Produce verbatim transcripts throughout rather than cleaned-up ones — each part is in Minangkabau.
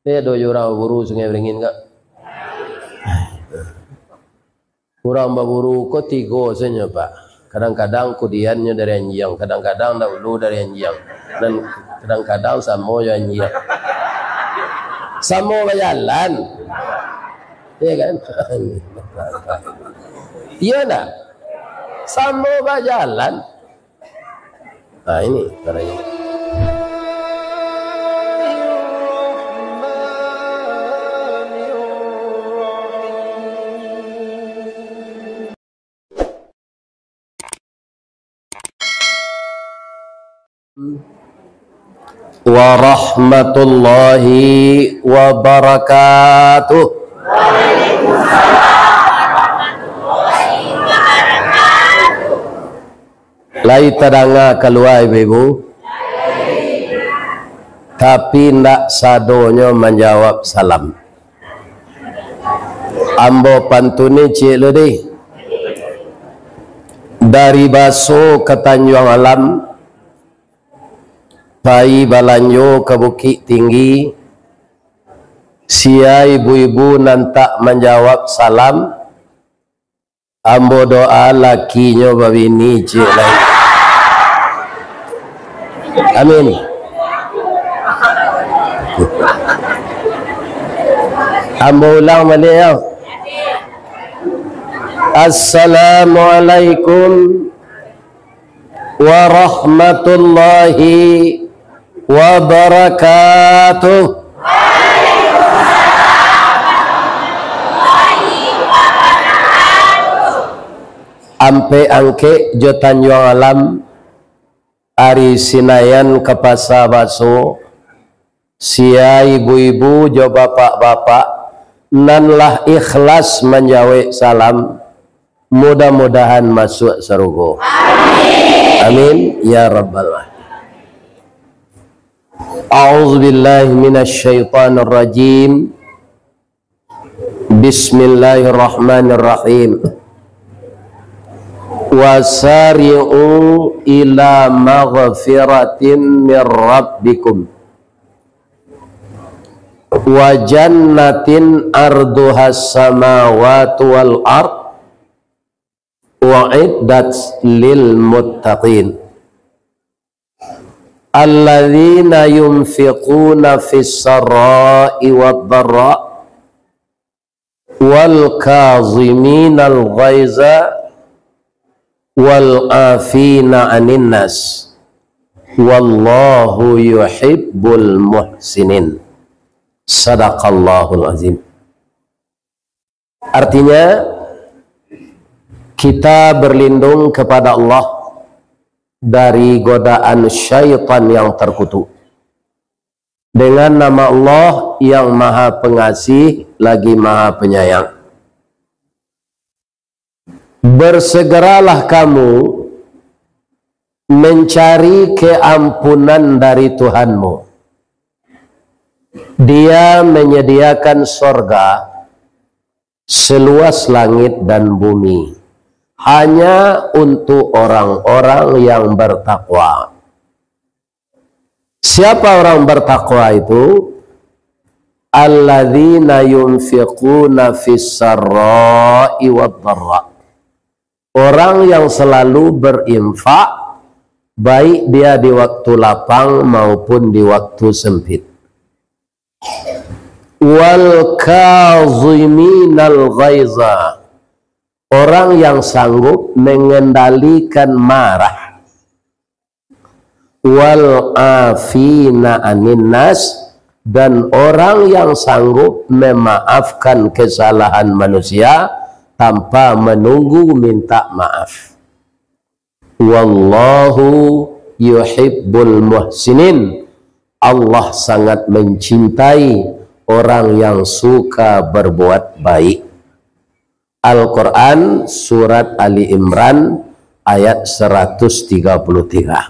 Eh, ado jo urang baburu Sungai Beringin, Kak? Urang baburu ko tigo sajo, Pak. Kadang-kadang kudiannyo dari anjiang, kadang-kadang daulu dari anjiang, dan kadang-kadang samo jo anjiang. Samo bajalan. Iya kan? Iya ndak? Samo bajalan. Nah, ini caranya. Warahmatullahi wabarakatuh. Lai tadanga kalua, ibu-ibu? Tapi ndak sadonyo manjawab salam. Ambo pantuni ciek lu deh. Dari Baso ka Tanjuang Alam, pai balanjo ka Bukik Tinggi, sia ibu-ibu nan tak manjawab salam, ambo doa lakinyo babini ciek lai. Amin. Ambo ulang baliak, yo. Assalamualaikum warahmatullahi wabarakatuh. Ampek Angkek jo Tanjuang Alam, ari Sinayan ka Pasa Baso, sia ibu-ibu jo bapak-bapak nan lah ikhlas manjawek salam, mudah-mudahan masuak sarugo. Amin, ya rabbal alamin. A'udzubillahi minasyaitonirrajim. Bismillahirrahmanirrahim. Wasari'u ila maghfiratin mir rabbikum wa jannatin arduhas samawati wal ard, u'iddat lil muttaqin. Alladzina yunfiquna fis sarra'i wad dharra, wal kaziminal ghaiza, wal afina anin nas, wallahu yuhibbul muhsinin. Sadaqallahul azim. Artinya, kita berlindung kepada Allah dari godaan syaitan yang terkutuk. Dengan nama Allah yang Maha Pengasih lagi Maha Penyayang. Bersegeralah kamu mencari keampunan dari Tuhanmu. Dia menyediakan sorga seluas langit dan bumi, hanya untuk orang-orang yang bertakwa. Siapa orang bertakwa itu? Alladzina yunfiquna fis sarra'i wad dharra. Orang yang selalu berinfak, baik dia di waktu lapang maupun di waktu sempit. Wal kaziminal ghaiza. Orang yang sanggup mengendalikan marah. Wal afina anin nas, dan orang yang sanggup memaafkan kesalahan manusia tanpa menunggu minta maaf. Wallahu yuhibbul muhsinin. Allah sangat mencintai orang yang suka berbuat baik. Al-Quran, Surat Ali Imran, ayat seratus tiga puluh tiga.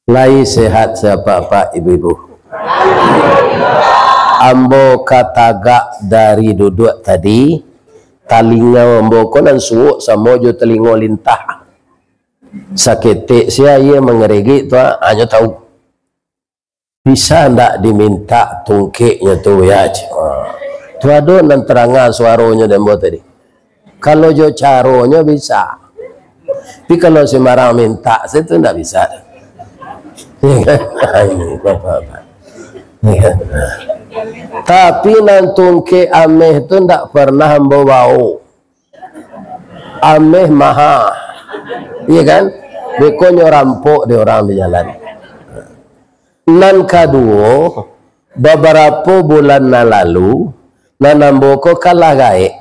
Lai sehat sapak-pak, ibu-ibu? Ambo ka tagak dari duduak tadi, talingo ambo ko nan suok samo jo talingo lintah. Saketek sia iyo mangaregek tu, hanyo tahu. Bisa ndak dimintak tungkeknyo tu, ya? Ha. Tu ado nan tadanga suaronyo dek ambo tadi. Kalau jo caronyo bisa. Tapi kalau sembarang mintak, se tu ndak bisa. Ya kan? Tapi nan tungkek ameh tu ndak pernah ambo bao. Ameh maha. Iya kan? Beko nyo rampok dek urang di jalan. Nan kaduo, babarapo bulan nan lalu, nan ambo ko kan lah gaek.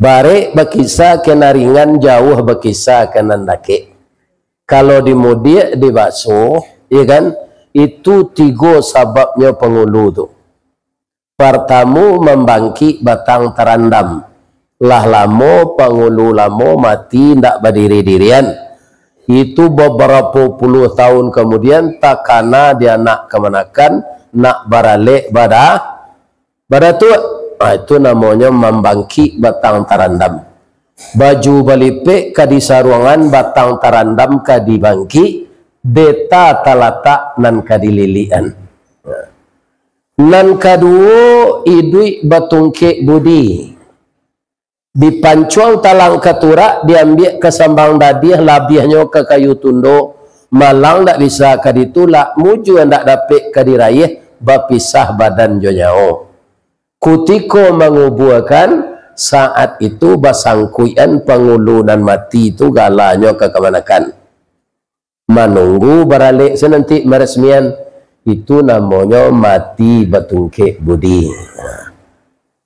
Barek bakisa ka nan ringan, jauah bakisa ka nan dakek. Kalau di mudiak, di baso, iya kan? Itu tigo sababnyo pangulu tu. Partamu, mambangkik batang tarandam. Lah lamo pangulu lamo mati ndak badiri-dirian. Itu babarapo puluah tahun kamudian takana di anak kamanakan nak baralek bada-, badatuak. Ah, itu namonyo mambangkik batang tarandam. Baju balipek ka disaruangan, batang tarandam ka dibangkik, beta talatak nan ka dililikan. Nan kaduo, iduik batungkek budi. Dipancuang talang katurak, diambiak ka sambang dadiah, labiahnyo ka kayu tundo, malang ndak bisa ka ditulak, mujua ndak dapek ka diraiah, bapisah badan jo nyawo. Kutiko mangubuakan, saat itu basangkuikan pangulu nan mati tu galanyo ka kamanakan. Manunggu baralek sanantik maresmian, itu namonyo mati batungkek budi. Nah,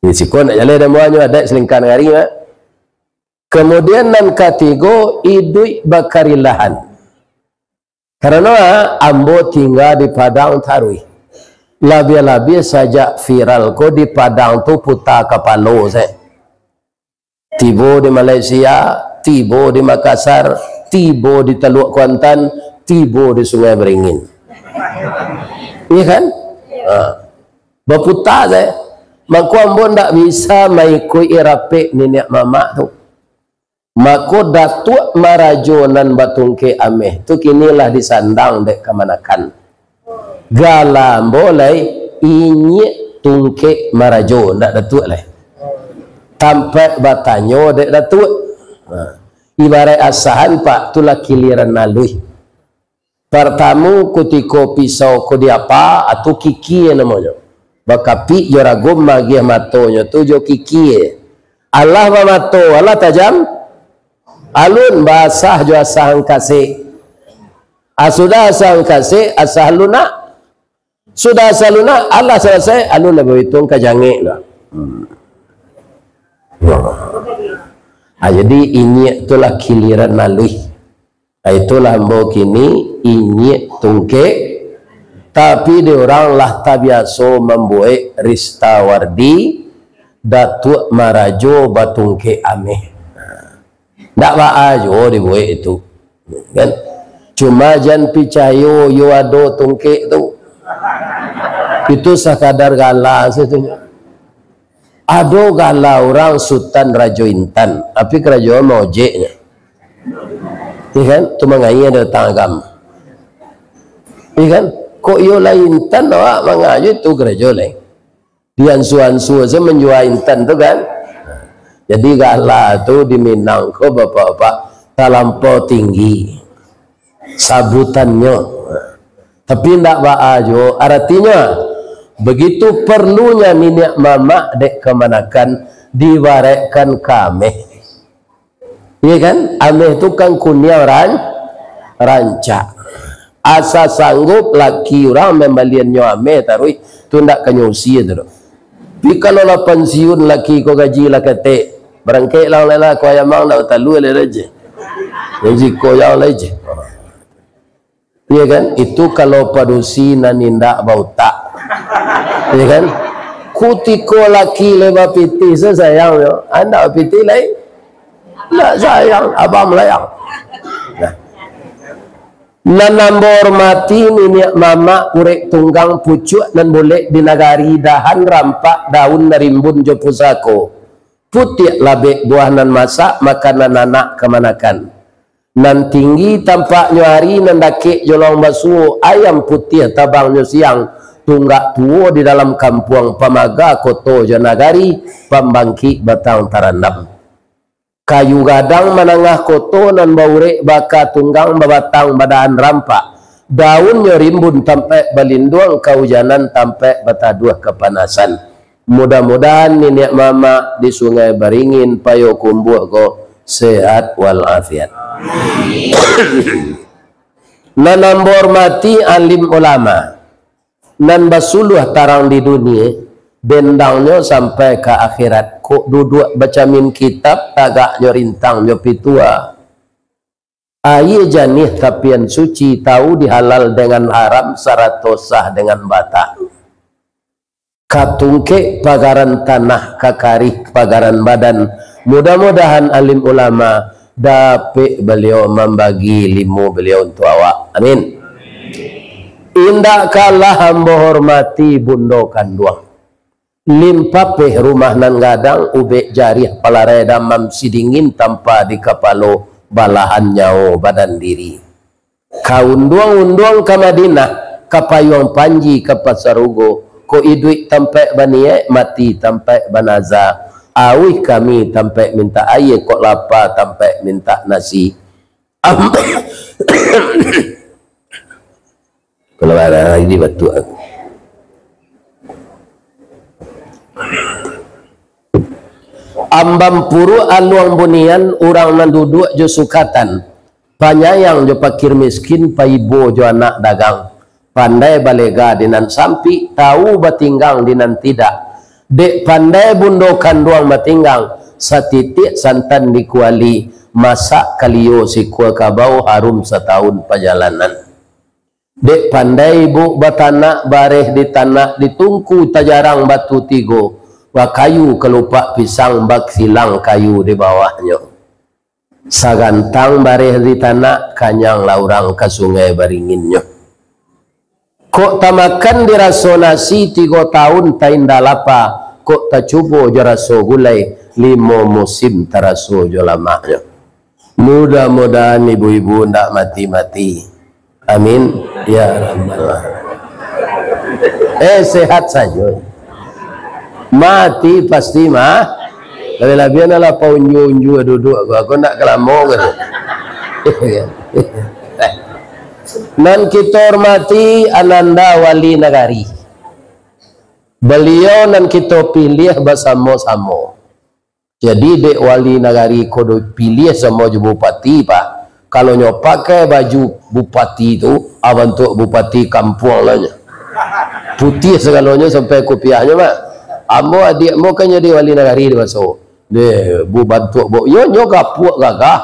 di siko nak jaleh dan buahnyo adaik salingka nagari, Mak. Kamudian nan katigo, iduik bakarilahan. Karano, ah, ambo tingga di Padang taruih. Labiah-labiah sajak viral ko di Padang tu puta kapalo se. Tibo di Malaysia, tibo di Makassar, tibo di Teluk Kuantan, tibo di Sungai Beringin. Iya kan? Ha. Baputa saja. Mako ambo ndak bisa maikuik rapek niniak mamak tu. Mako Datuak Marajo nan batungkek ameh tu kini lah disandang dek kamanakan. Gala ambo lai Inyiak Tungkek Marajo, ndak Datuak lai. Tampek batanyo dek Datuak. Ha. Ibaraik asahan, Pak, tu lah kiliran aluih. Partamo, kutiko pisau ko diapa, atu kikie namonyo. Bakapik jo ragum magiah matonyo tu jo kikie. Alah bamato, alah tajam. Alun, baasah jo asah angkasek. Ah, sudah asah angkasek, asah lunak. Sudah asah lunak, alah salasai, alun lah baituang ka jangek lah. Hmm. Ah, jadi inyiak tu lah kiliran aluih. Ah, itulah ambo kini inyiak tungkek, tapi di urang lah tabiaso mambuek Rista Wardi, Datuak Marajo batungkek ameh. Ndak baa juo dibuek itu, kan? Cuma jan picayo yo ado tungkek tu. Itu sakadar gala sajo. Ado gala urang Sutan Rajo Intan, tapi karajo maojeknyo. Iya kan? Tu mangaia datang agam. Iya kan? Kok iyo lah intan, awak mangajo itu karajo lain. Diansua-ansua saja manjua intan tu kan. Jadi gala tu di Minang ko, bapak-bapak, talampau tinggi sabutannyo. Tapi ndak baa juo, aratinyo, begitu parlunya niniak mamak dek kamanakan dibarekkan ka ameh. Iya kan? Ameh tu kan kuniang ran-, rancak. Asa sanggup laki urang mambaliannyo ameh taruih, tu ndak ka nyo usie tu doh. Tapi kalau lah pansiun laki ko gaji lah katek, barangkek lah lai lah, ko ayam ang ndak batalua lai je. Gaji ko ayam lai je. Iya kan? Itu kalau padusi nan indak bautak. Iya kan? Kutiko laki lai bapitih, sa sayang nyo. Andak bapitih lai? Ndak sayang, abang malayang. Nah. Nan ambo hormati niniak mamak urek tunggang pucuak nan bulek di nagari, dahan rampak daun nan rimbun jo pusako. Putiak labek buah nan masak, makanan anak kamanakan. Nan tinggi tampaknyo ari, nan dakek jo lawang basuo, ayam putiah tabangnyo siang, tunggak tuo di dalam kampuang, pamaga koto jo nagari, pambangkik batang tarandam. Kayu gadang manangah koto, nan baurek baka tunggang, babatang badahan rampak, daunnyo rimbun tampaik balinduang, kaujanan tampaik bataduah kapanasan. Mudah-mudahan niniak mamak di Sungai Baringin, Payokumbuah ko sehat walafiat. Nan ambo hormati alim ulama, nan basuluah tarang di dunia, bendangnyo sampai ka akhirat. Kok duduak bacamin kitab, tagaknyo rintangnyo pitua. Aia janih tapian suci, tahu dihalal dengan haram, sarato sah dengan batal. Katungkek pagaran tanah, kakarih pagaran badan. Mudah-mudahan alim ulama dapek baliau mambagi ilmu baliau untuak awak. Amin. Indak kalah ambo hormati bundo kanduang. Limpapeh rumah nan gadang, ubek jariah palarai damam, sidingin tampa di kapalo, balahan nyawo badan diri. Ka unduang-unduang ka Madinah, ka payuang panji ka Pasarugo, kok iduik tampaik baniaik, mati tampaik banaza, auih kami tampaik mintak aia, kok lapa tampaik mintak nasi. Am-, Kalau ada lagi batuk aku. Ambam puruak aluang bunian, urang nan duduak jo sukatan, panyayang jo pakir miskin, paibo jo anak dagang, pandai balega di nan sampik, tahu batinggang di nan tidak. Dek pandai bundo kanduang batinggang, satitiak santan di kuali, masak kalio sikua kabau, harum satahun pajalanan. Dek pandai ibuk batanak, bareh ditanak, ditungku tajarang batu tigo, bakayu kalupak pisang, basilang kayu di bawahnyo. Sagantang bareh ditanak, kanyanglah urang ka Sungai Baringinnyo. Kok tamakan diraso nasi, tigo tahun tainda lapa, kok tacubo jo raso gulai, limo musim taraso jo lamaknyo. Mudah-mudahan ibu-ibu ndak mati-mati. Amin. Ya Rabbal Alamin. Eh, sehat sajo. Mati pasti mah. Labiah-labiah lah paunjua-unjua duduk ko. Aku ndak kalamo ko tu. Nan kito hormati Ananda Wali Nagari. Baliau nan kito piliah basamo-samo. Jadi, dek wali nagari ko dipiliah samo jo bupati, Pak. Kalau nyo pakai baju bupati tu, ah, bantuak bupati kampuang lah nyo. Putiah sagalonyo sampai kupiahnyo, Pak. Ambo, adiak ambo kan jadi wali nagari di maso. Deh, bu bantuak bu, yo nyo gapuak gagah.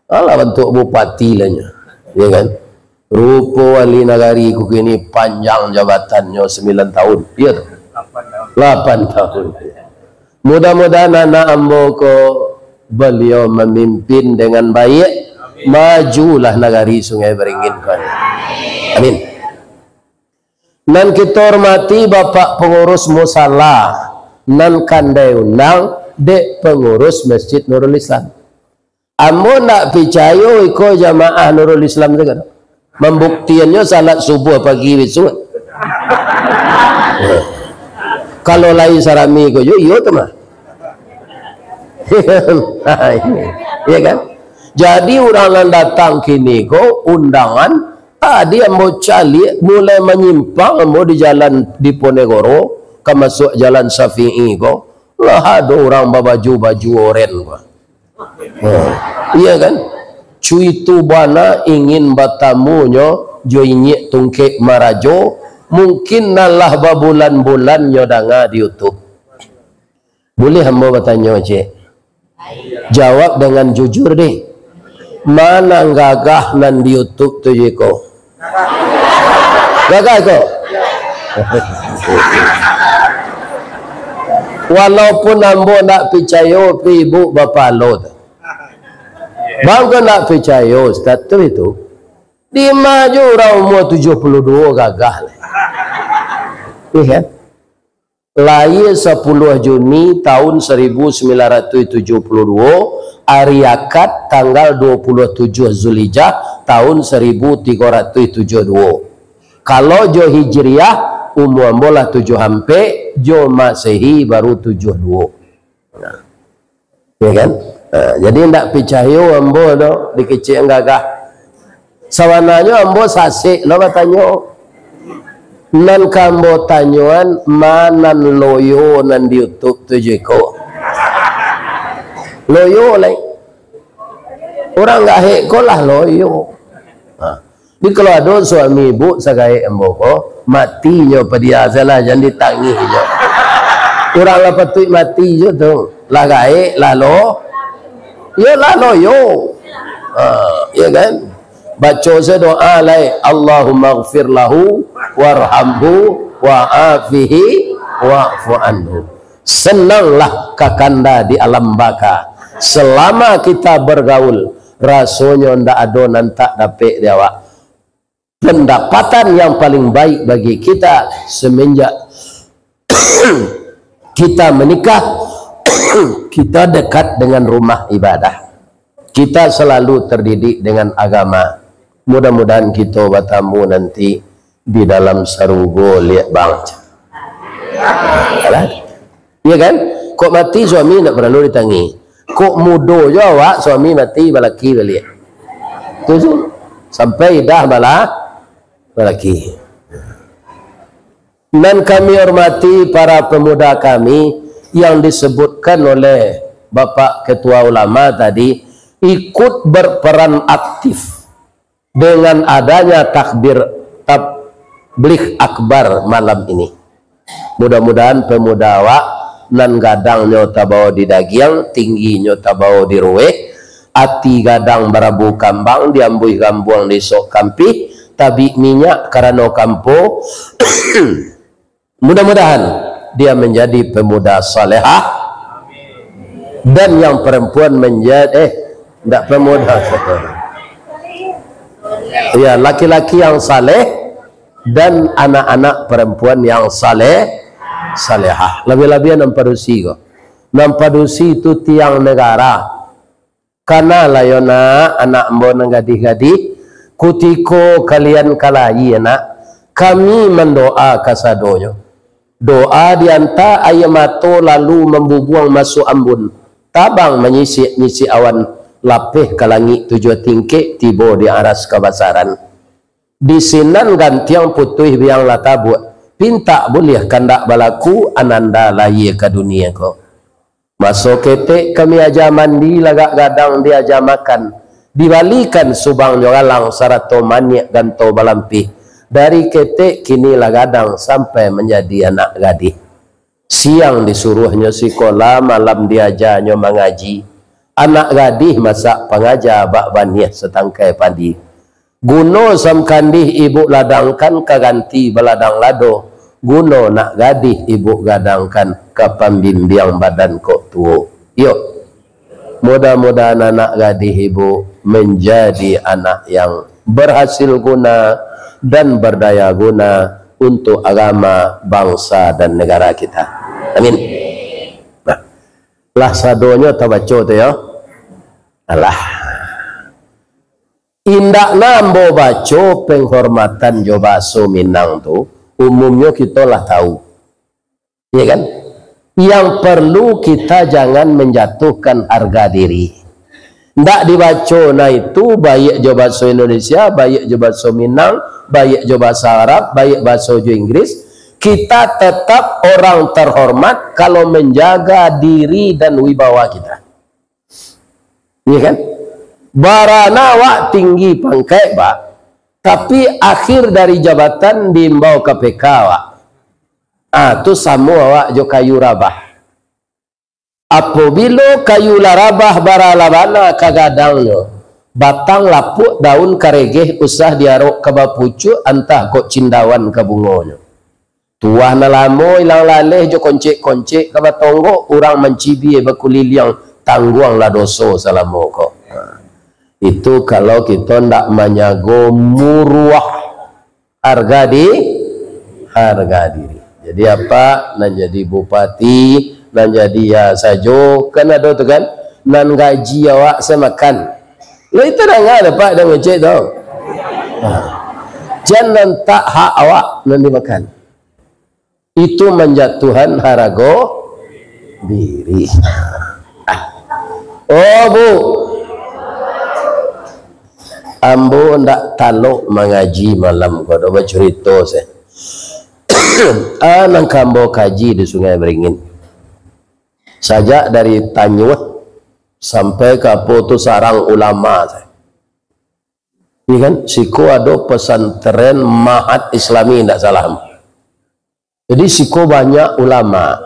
Alah bantuak bupati lah nyo. Ya kan? Rupo wali nagari ko kini panjang jabatannyo sambilan tahun. Iya tu? Lapan tahun. Mudah-mudahan anak ambo ko baliau mamimpin dengan baik, majulah nagari Sungai Baringin ko. Amin. Nan kito hormati Bapak Pangurus Musala, nan kandai undang dek Pangurus Masjid Nurul Islam. Ambo ndak picayo iko jamaah Nurul Islam tu kan. Mambuktiannyo salat subuah pagi bisuak. Kalau lain sarami ko jo, iyo tu mah. Iya kan? Jadi urang nan datang kini ko undangan, tadi ambo caliak mulai manyimpang ambo di jalan Diponegoro, ka masuak jalan Syafi'i ko, lah ado urang babaju-baju oren ko. Ha, iya kan? Cuitu bana ingin batamunyo jo inyiak tungkek marajo, mungkin nan lah babulan-bulan nyo danga di YouTube. Buliah ambo batanyo, Cik? Jawab dengan jujur, deh. Mana gagah nan di YouTube tu, Jiko? Gagah ko? Walaupun ambo ndak picayo, pi ibu bapalo tu. Bang ko ndak picayo, Ustaz tu itu. Di ma jo urang umur tujuh puluh dua gagah lah. Iya kan? Lahia sapuluah Juni tahun saribu sambilan ratuih tujuah puluah duo, ari Akad tanggal duo puluah tujuah Zulhijjah tahun saribu tigo ratuih tujuah duo. Kalau jo Hijriah, umua ambo lah tujuah ampek, jo Masehi baru tujuah duo. Nah. Ya kan? Ha, jadi ndak picayo ambo tu dikecek gagah. Sabananyo ambo sasek lo batanyo. Nan ka ambo tanyoan, ma nan loyo nan di YouTube tu jo iko? Loyo lai. Urang gahek ko lah loyo. Ha. Jadi kalau ado suami ibu sagaek ambo ko, mati nyo padia salah, jan ditangih nyo. Urang lah patuik mati jo tu. Lah gaek, lah lo-, yo lah loyo. Ha, ya kan? Baco se doa lai, "Allahumma ghfir lahu warhamhu wa'afihi wa'fu anhu." Senanglah kakanda di alam baka. Selama kita bergaul, rasonyo ndak ado nan tak dapek di awak. Pendapatan yang paling baik bagi kita semenjak kita menikah, kita dekat dengan rumah ibadah. Kita selalu terdidik dengan agama. Mudah-mudahan kita batamu nanti di dalam sarugo, liak bang. Alah. Iya kan? Kok mati suami ndak paralu ditangih. Kok mudo jo awak, suami mati balaki baliak. Tu tu. Sampai idah bala-, balaki. Nan kami hormati para pemuda kami yang disebutkan oleh Bapak Ketua Ulama tadi, ikut berperan aktif dengan adanya takbir tabligh akbar malam ini. Mudah-mudahan pemuda awak nan gadangnyo tabawo di dagiang, tingginyo tabawo di ruweh, ati gadang barabu kambang, diambuih gambuang di sok kampih, tabik minyak karano kampo, mudah-mudahan dia menjadi pemuda salehah, dan yang perempuan menjadi, eh, ndak pemuda. Ya, laki-laki yang saleh dan anak-anak perempuan yang saleh, salehah. Labiah-labiah nan padusi ko. Nan padusi tu tiang negara. Kanalah yo nak, anak ambo nan gadih-gadih, kutiko kalian ka lahia nak, kami mandoa kasadonyo. Doa dianta aia mato lalu mambubuang masuak ambun, tabang manyisik-nyisik awan, lapeh ka langik tujuah tingkek, tibo di aras kabasaran. Di sinan gantiang putuih biang lah tabuak, pintak buliah kandak balaku, ananda lahia ka dunia ko. Maso ketek kami aja mandi, lagak gadang diaja makan, dibalikan subangnyo galang sarato maniak ganto balampih. Dari ketek kini lah gadang sampai manjadi anak gadih. Siang disuruahnyo sikola, malam diajanyo mangaji. Anak gadih masak pangaja bak baniah satangkai padi. Guno samkandih ibuk ladangkan ka ganti baladang lado, guno nak gadih ibuk gadangkan ka pambimbiang badan kok tuo. Iyo, mudah-mudahan anak gadih ibuk manjadi anak yang berhasil guna dan berdaya guna untuk agama, bangsa, dan negara kita. Amin. Nah, lah sadonyo tabaco tu yo. Alah. Indakna ambo baco penghormatan jo bahaso Minang tu, umumnyo kito lah tau. Iya kan? Yang perlu kita jangan menjatuhkan harga diri. Ndak dibaco nah itu, baik jo bahaso Indonesia, baik jo bahaso Minang, baik jo bahaso Arab, baik bahaso jo Inggris, kita tetap orang terhormat kalau menjaga diri dan wibawa kita. Iya kan? Barana awak tinggi pangkaik, Pak, tapi akhir dari jabatan diimbau K P K awak. Ah, tu samo awak jo kayu rabah. Apabilo kayu lah rabah, bara lah bana ka gadangnyo, batang lapuak, daun karegeh, usah diarok ka bapucuak, antah kok cindawan ka bungonyo. Tuah nan lamo ilang laleh jo koncek-koncek ka batonggok, urang mancibia bakuliliang, tangguanglah doso salamo ko. Ha. Itu kalau kito ndak manyago muruah harga di-, harga diri. Jadi apak nan jadi bupati, nan jadi ya sajo, kan ado tu kan, nan gaji awak se makan. Lah itu danga dapek dek ngecek tu. Ha. Jan nan tak hak awak nan dimakan. Itu manjatuhan harago diri. Oh, Bu. Ambo ndak talok mangaji malam ko, do bacurito se. Ah, nan ka ambo kaji di Sungai Beringin. Sajak dari Tanyuah sampai ka apo tu Sarang Ulama se. Iya kan? Siko ado pesantren Mahat Islami, ndak salah. Jadi, siko banyak ulama.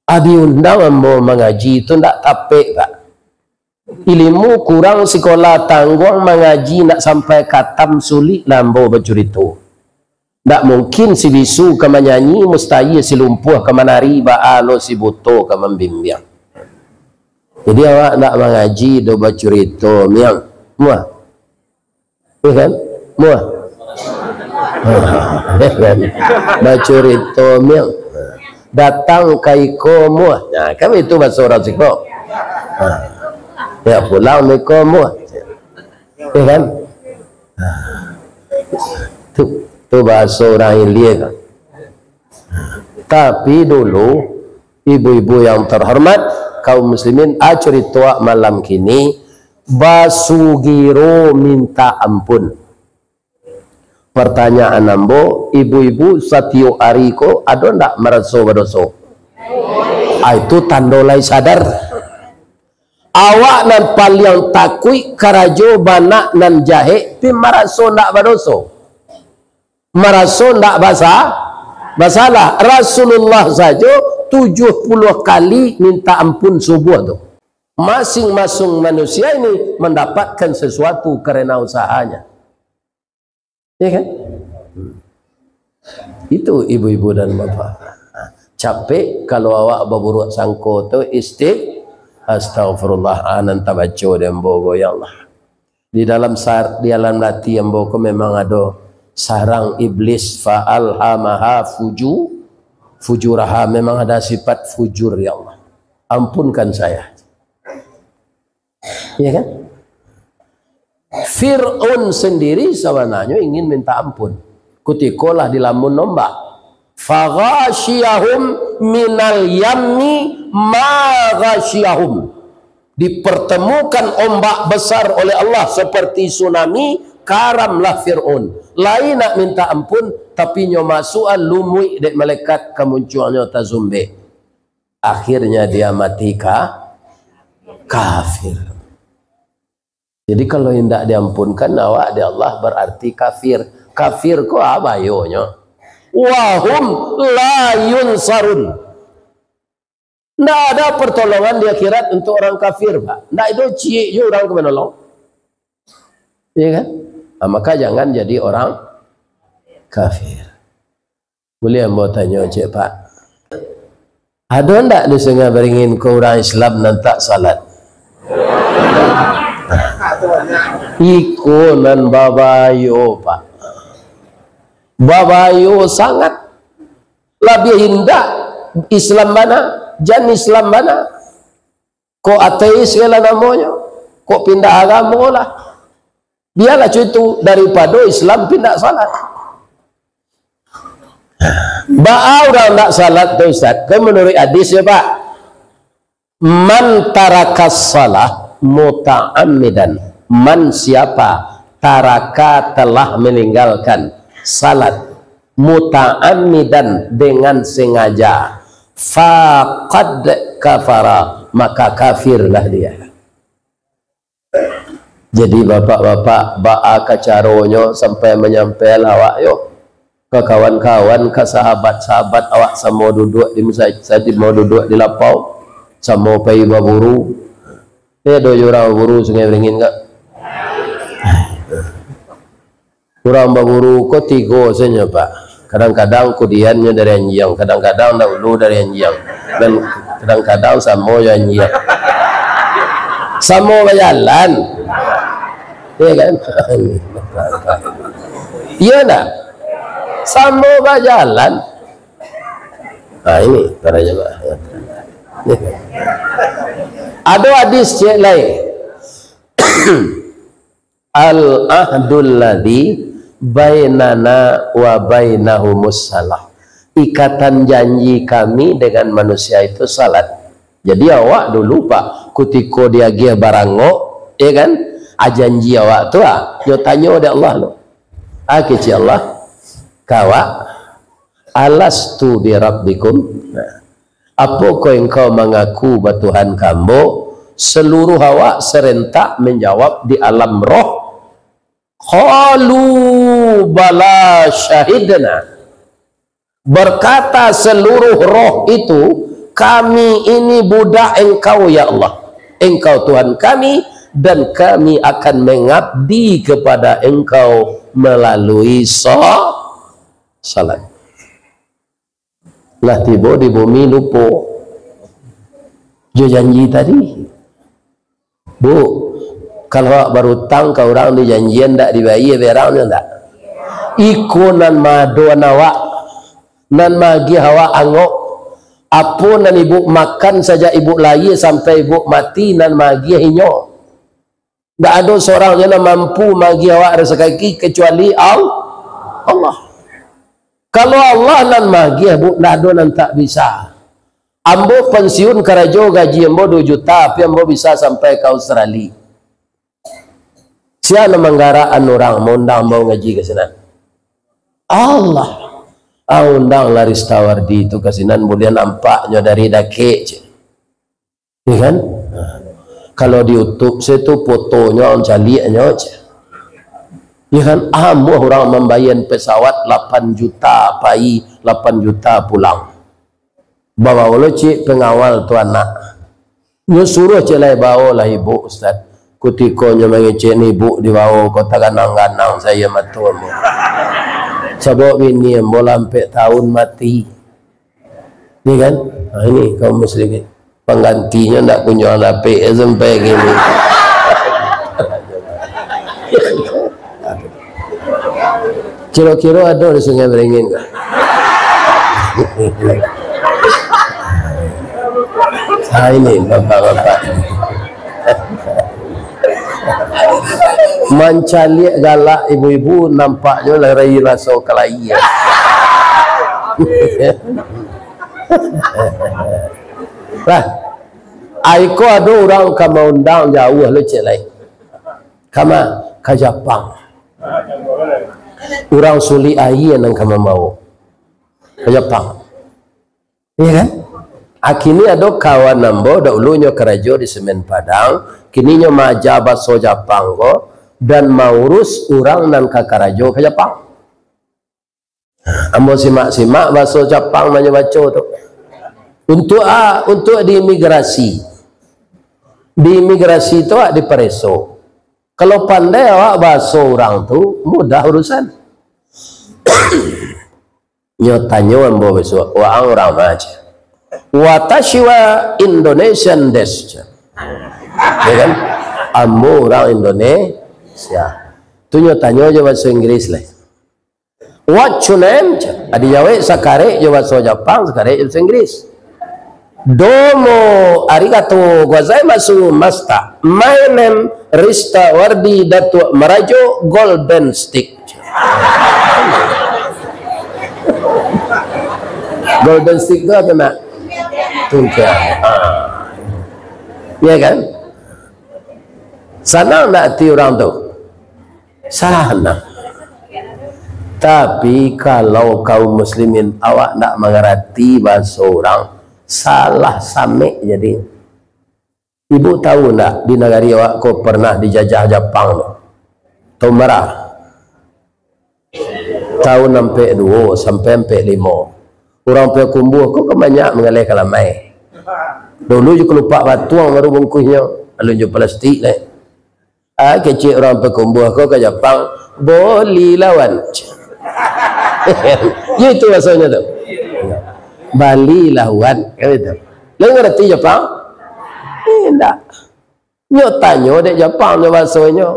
Ah, diundang ambo mangaji tu ndak tapek, Pak. Ilimu kurang, sikolah tangguang, mangaji ndak sampai katam, sulik lah ambo bacurito. Ndak mungkin si bisu ka manyanyi, mustahil si lumpuah ka manari, baa lo si buto ka mambimbiang. Jadi, awak ndak mangaji do bacurito, Miang. Muah. Iya kan? Muah. Iya kan? Bacurito, Miang. Datang ka iko, muah. Nah, kan itu bahaso urang siko. Ha. Ya, pulang iko, muah. Iya kan? Ha. Tu, tu bahaso urang ilia kan. Tapi dulu, ibu-ibu yang terhormat, kaum muslimin, ah, curito malam kini, basugiro minta ampun. Pertanyaan ambo, ibu-ibu satiok ari ko ado ndak maraso badoso? Ah, itu tando lai sadar. Awak nan paliang takuik karajo banak nan jahek, pi maraso ndak badoso? Maraso ndak basa-, basalah. Rasulullah sajo tujuh puluh kali minta ampun subuah tu. Masing-masing manusia ini mendapatkan sesuatu karena usahanya. Ya kan? Itu ibu-ibu dan bapak. Capek kalau awak baburuak sangko tu, isti-, astagfirullah, ah, nan tabaco di ambo ko, ya Allah. Di dalam sar-, di dalam hati ambo ko memang ado sarang iblis, fa alhamaha fuju-, fujuraha, memang ada sifat fujur, ya Allah. Ampunkan saya. Ya kan? Fir'aun sendiri sabananyo ingin minta ampun. Kutiko lah dilamun ombak. Faghashiyahum minal yammi ma ghashiyahum. Dipertemukan ombak besar oleh Allah seperti tsunami, karamlah Fir'aun. Lai nak minta ampun, tapi nyo masuak lumuik dek malaikat, ka muncuangnyo tazumbek. Akhirnya dia mati ka-, kafir. Jadi, kalau indak diampunkan awak dek Allah, berarti kafir. Kafir ko a bayonyo? Wahum la yunsarun. Ndak ada pertolongan di akhirat untuk orang kafir, Pak. Ndak ado ciek juo urang ka manolong. Iya kan? Nah, maka jangan jadi orang kafir. Buliah ambo tanyo ciek, Pak? Ado ndak di Sungai Beringin ko urang Islam nan tak salat? Iko nan babayo, Pak. Babayo sangat. Labiah indak Islam bana, jan Islam bana. Kok ateis se lah namonyo, kok pindah agamo lah. Bialah cuy tu, daripado Islam pindah salat. Baa urang ndak salat tu, Ustaz? Kan menurut hadis ya, Pak. Man tarakas salah muta'ammidan. Man siapa taraka telah meninggalkan salat muta'ammidan dengan sengaja, faqad kafara, maka kafirlah dia. Jadi, bapak-bapak, baa ka caronyo sampai manyampai lah awak yo ka kawan-kawan, ka sahabat-sahabat awak, samo duduak di musajik, samo duduak di lapau, samo pai baburu. Eh, ado jo urang baburu Sungai Beringin, Kak? Urang baburu ko tigo sajo, Pak. Kadang-kadang kudiannyo dari anjiang, kadang-kadang dahulu dari anjiang, dan kadang-kadang samo jo anjiang. Samo bajalan. Iya kan? Iya ndak? Samo bajalan. Nah, ini caranya, Pak. Ado hadis ciek lain. Al-ahdul ladzi bainana wa bainahumus salah. Ikatan janji kami dengan manusia itu salat. Jadi awak dulu, Pak, kutiko diagiah barangok, ya kan? Ah, janji awak tu, ah, nyo tanyo dek Allah tu. Ah, kecek Allah, ka awak, "Alastu bi rabbikum?" Nah, "Apokoh engkau mangaku batuhan ka ambo?" Seluruh awak serentak menjawab di alam roh, "Qalu bala syahidna." Berkata seluruh roh itu, "Kami ini budak Engkau, ya Allah. Engkau Tuhan kami, dan kami akan mengabdi kepada Engkau melalui sa-, salat." Lah tibo di bumi, lupo jo janji tadi. Bu, kalau awak barutang ka urang, dijanjian ndak dibayia, berang nyo ndak? Iko nan maadoan awak, nan maagiah awak angok. Apo nan ibuk makan sajak ibuk lahia sampai ibuk mati, nan maagiah inyo. Ndak ado surang juo nan mampu maagiah awak rasaki kecuali Al-, Allah. Kalau Allah nan maagiah, Bu, ndak ado nan tak bisa. Ambo pensiun karajo, gaji ambo duo juta, tapi ambo bisa sampai ka Australia. Sia nan manggarak an urang, maundang ambo ngaji ka sinan? Allah. Ah, undanglah Ristawardi tu ka sinan, buliah nampaknyo dari dakek, cek. Ya kan? Kalau di YouTube se tu fotonyo, caliaknyo, cek. Ya kan? Amuah urang mambayia pesawat lapan juta pai, lapan juta pulang. Babawo lo cik pengawal tu anak. Nyo suruah cik lai, "Bawolah ibuk, Ustaz." Kutiko nyo mangecek ni, ibuk dibawo ko taganang-ganang sayo mato ambo. Sabab bini ambo lah ampek taun mati. Ni kan? Ha, ini kaum muslimin. Panggantinyo ndak kunjuang dapek sampai kini. Kiro-kiro ado di Sungai Beringin ka? Ha, ini bapak-bapak. Mancaliak galak ibu-ibu, nampaknyo lai raso kalaia. Lah, aiko ado urang ka maundang jauah lo cek lai. Kama? Ka Japang. Urang sulik aia nan ka mambawo ka Japang. Iya kan? Ah, kini ado kawan ambo, daulunyo karajo di Semen Padang, kininyo maaja baso Japang ko, dan maurus urang nan ka karajo ka Japang. Ambo simak-simak baso Japang nan nyo baco tu. Untuak a, untuak di imigrasi. Di imigrasi tu awak dipareso. Kalau pandai awak baso urang tu, mudah urusan. Nyo tanyo ambo bisuak, "Waang urang ma?" cek. "Watashi wa Indonesian desu," cek. Ya kan? "Ambo urang Indonesia." Tu nyo tanyo jo baso Inggris lai. "What's your name?" cek. Adi jawek sakarek jo baso Japang, sakarek jo baso Inggris. "Domo arigato gozaimasu, Master. My name Rista Wardi Datuak Marajo Golden Stick." Golden Stick tu apo nak? Tungkiang. Ha. Ya kan? Sanang ndak ati urang tu? Sanang. Tapi kalau kaum muslimin awak ndak mangarati bahaso urang, salah samek jadi. Ibu tahu ndak, di nagari awak ko pernah dijajah Japang tu? Tahun bara? Tahun ampek duo sampai ampek limo. Urang Payakumbuah ko kan banyak manggaleh kalamai. Dulu jo kalupak batuang baru bungkuihnyo, alun jo plastik lai. Ah, kecek urang Payakumbuah ko ka Japang, "Bolilah wan." Yo itu rasonyo tu. "Balilah wan," kan itu. Lai ngarati Japang? Indak. Nyo tanyo dek Japang jo bahasonyo,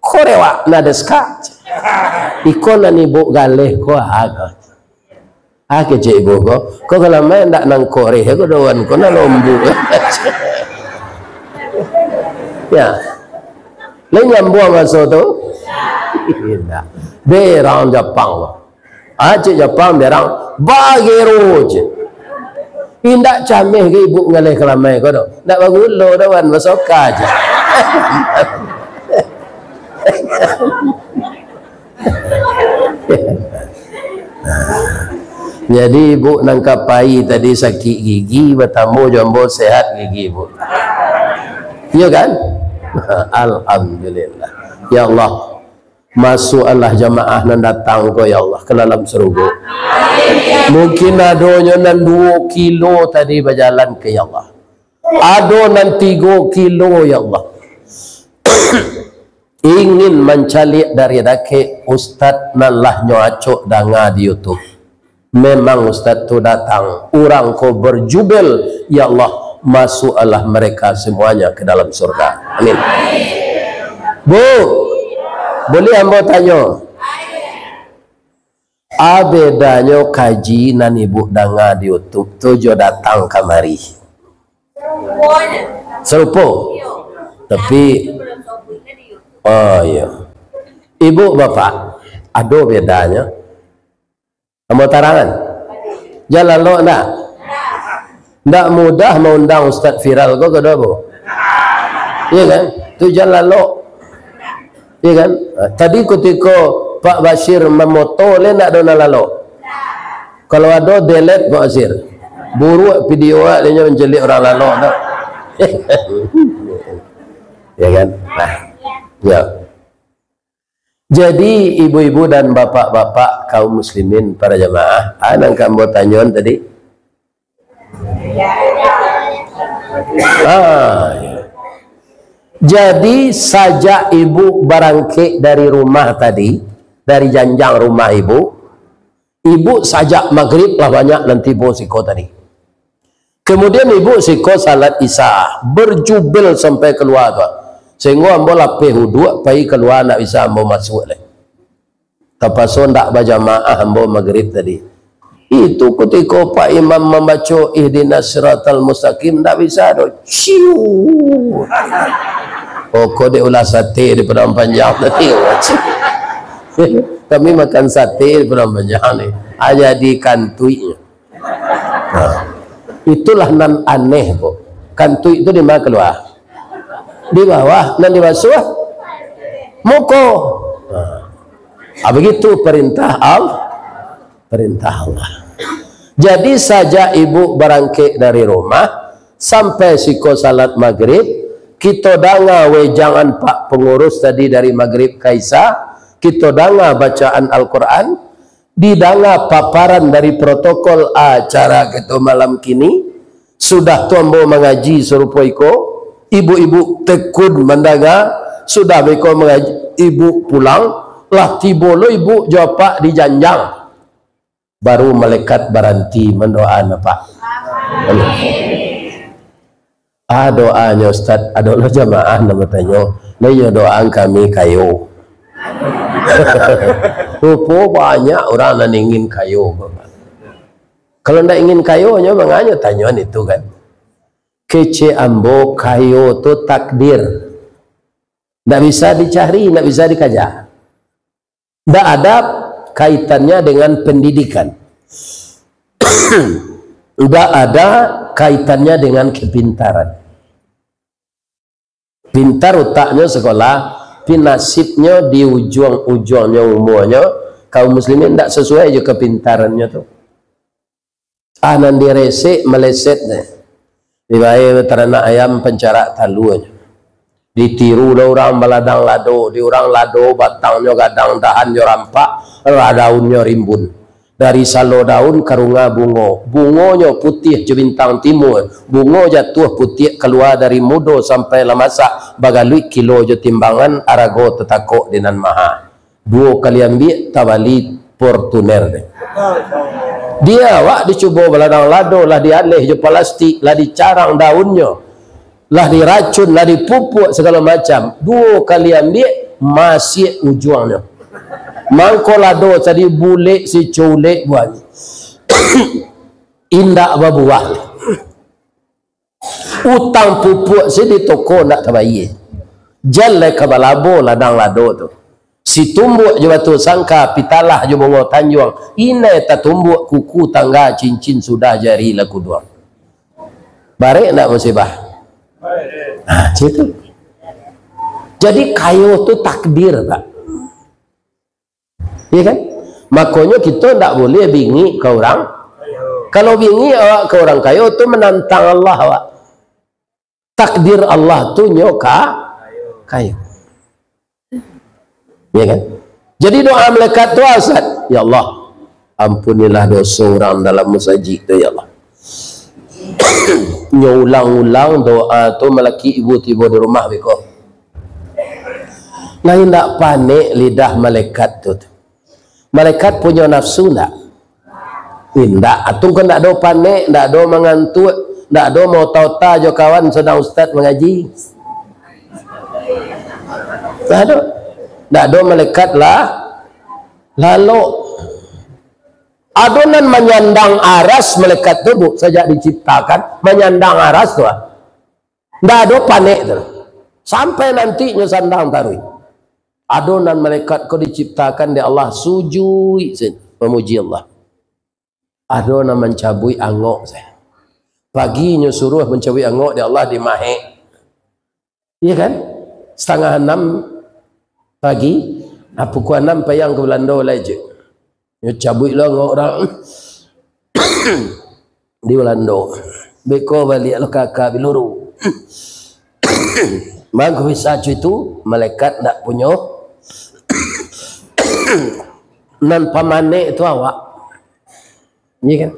"Korewa nan desu ka?" Iko nan ibuk galeh ko a ko. Ah, kecek ibu ko, ko kalamai ndak nangkoreh ko daun ko, nak lombok. Ya. Lai nyambuang maso tu? Indak. Berang Japang ko. Ah, cek Japang berang, bagero, cek. Indak cameh ka ibu ngaleh kalamai ko doh. Ndak bagulo daun, basoka, cek. Jadi, ibu nan ka pai tadi sakik gigi, batambah jo ambo sehat gigi ibu. Iyo kan? Alhamdulillah. Ya Allah, masuakkanlah jamaah nan datang ko, ya Allah, ka dalam sarugo. Mungkin adonyo nan duo kilo tadi bajalan ka, ya Allah. Ado nan tigo kilo, ya Allah. Ingin mancaliak dari dakek ustaz nan lah nyo acok danga di YouTube. Memang ustaz tu datang, urang ko berjubel, ya Allah, masuakkanlah mereka semuanya ke dalam surga. Amin. Bu, boleh ambo tanyo? A bedanyo kaji nan ibu danga di YouTube tu jo datang kamari? Sarupo. Tapi, oh, iyo. Ibu, bapak, ado bedanyo. Ambo tarangan. Jan lalok ndak? Ndak mudah maundang ustaz viral ko, kado apo? Iyo kan? Tu jan lalok. Iyo kan? Ah, tadi kutiko Pak Bashir mamoto, lai ndak ado nan lalok? Kalau ado, delete, Pak Bashir. Buruak video awak, inyo mancaliak urang lalok tu. Iyo kan? Nah. Yo. Jadi, ibu-ibu dan bapak-bapak kaum muslimin, para jamaah, ah, nan ka ambo tanyoan tadi. Ah, ya. Jadi, sajak ibu barangkek dari rumah tadi, dari janjang rumah ibu, ibu sajak magrib lah banyak nan tibo siko tadi. Kemudian ibu siko salat Isya, berjubel sampai kalua tu. Sehinggo ambo lapeh uduak, pai kalua, ndak bisa ambo masuak lai. Tapaso ndak bajamaah ambo magrib tadi. Itu kutiko Pak Imam mambaco Ihdinas Siratal Mustaqim, ndak bisa doh. Ciu. Pokok dek ulah sate di Padang Panjang tadi. Kami makan sate di Padang Panjang ni. Ah, jadi kantuiknyo. Nah, itulah nan aneh, Bu. Kantuik tu di ma kalua? Di bawah, nan dibasuah muko. Nah, ah, begitu perintah Al-, perintah Allah. Jadi, sajak ibu barangkek dari rumah, sampai siko salat magrib, kito danga wejangan Pak Pangurus tadi dari magrib ka Isya, kito danga bacaan Al-Quran, didanga paparan dari protokol acara kito malam kini. Sudah tu ambo mangaji sarupo iko, ibu-ibu tekun mandanga, sudah beko mangaji, ibu pulang, lah tibo lo ibu jo apak di janjang. Baru malaikat baranti mandoaan apak. Ah, doanyo, Ustaz, ado lo jamaah nan batanyo, "Lai nyo doaan kami kayo." Rupo banyak urang nan ingin kayo. Kalau ndak ingin kayo, nyo manganyo tanyoan itu kan? Kecek ambo, kayo tu takdir. Ndak bisa dicari, ndak bisa dikaja. Ndak ada kaitannya dengan pendidikan. Ndak ada kaitannya dengan kepintaran. Pintar utaknyo sekolah, tapi nasibnyo di ujuang-ujuangnyo umuanyo, kaum muslimin ndak sesuai jo kepintarannyo tu. Ah, nan diresek meleset deh. Dibae taranak ayam pancarak taluanyo. Ditiru dek urang baladang lado, di urang lado batangnyo gadang, dahannyo rampak, ra-, daunnyo rimbun. Dari salo daun karunga bungo, bungonyo putiah jo bintang timua, bungo jatuah putiak kalua dari mudo sampai lah masak, bagaluik kilo jo timbangan, arago tatakok di nan maha. Duo kali ambiak, tabali Fortuner deh. Di awak dicubo baladang lado, lah dialeh jo palastik, lah dicarang daunnyo, lah diracun, lah dipupuak sagalo macam. Duo kali ambiak, masiak ujuangnyo. Mangko lado tadi bulek siculek buahnyo. Indak babuah. Utang pupuak se di toko ndak tabayie. Jan lai ka balabo ladang lado tu. Situmbuak jo batu sangka, pitalah jo bungo tanjuang, inai tatumbuak kuku tangga, cincin sudah jari lah kuduang. Barek ndak musibah? Ha, cak itu. Jadi kayo tu takdir, Pak. Iya kan? Makonyo kito ndak boleh bingik ka urang. Kalau bingik awak ka urang kayo tu, manantang Allah awak. Takdir Allah tu nyo ka-, kayo. Iya kan? Jadi doa malaikat tu, Ustaz, "Ya Allah, ampunilah doso urang dalam masajik tu, ya Allah." Nyo ulang-ulang doa tu, malaki ibu tibo di rumah beko. Lah indak panek lidah malaikat tu, tu. Malaikat punyo nafsu ndak? Indak. Atau kan ndak ado panek, ndak ado mangantuak, ndak ado maota-ota jo kawan sadang ustaz mangaji. Ndak ado. Ndak ado malaikat lah, lalok. Ado nan manyandang aras malaikat tu, Bu, sajak diciptakan, manyandang aras tu, ah. Ndak ado panek tu. Sampai nanti nyo sandang taruih. Ado nan malaikat ko diciptakan dek Allah, sujuik sajo mamuji Allah. Ado nan mancabuik angok sajo. Pagi nyo suruah mancabuik angok dek Allah di mahek. Iya kan? Satangah anam pagi, ah, pukua anam payang ka Balando lai je. Nyo cabuik lo angok urang di Balando. Beko baliak lo kaka biluru. Mangko bisa cu itu, malaikat ndak punyo. Nan pamanek tu awak. Iya kan?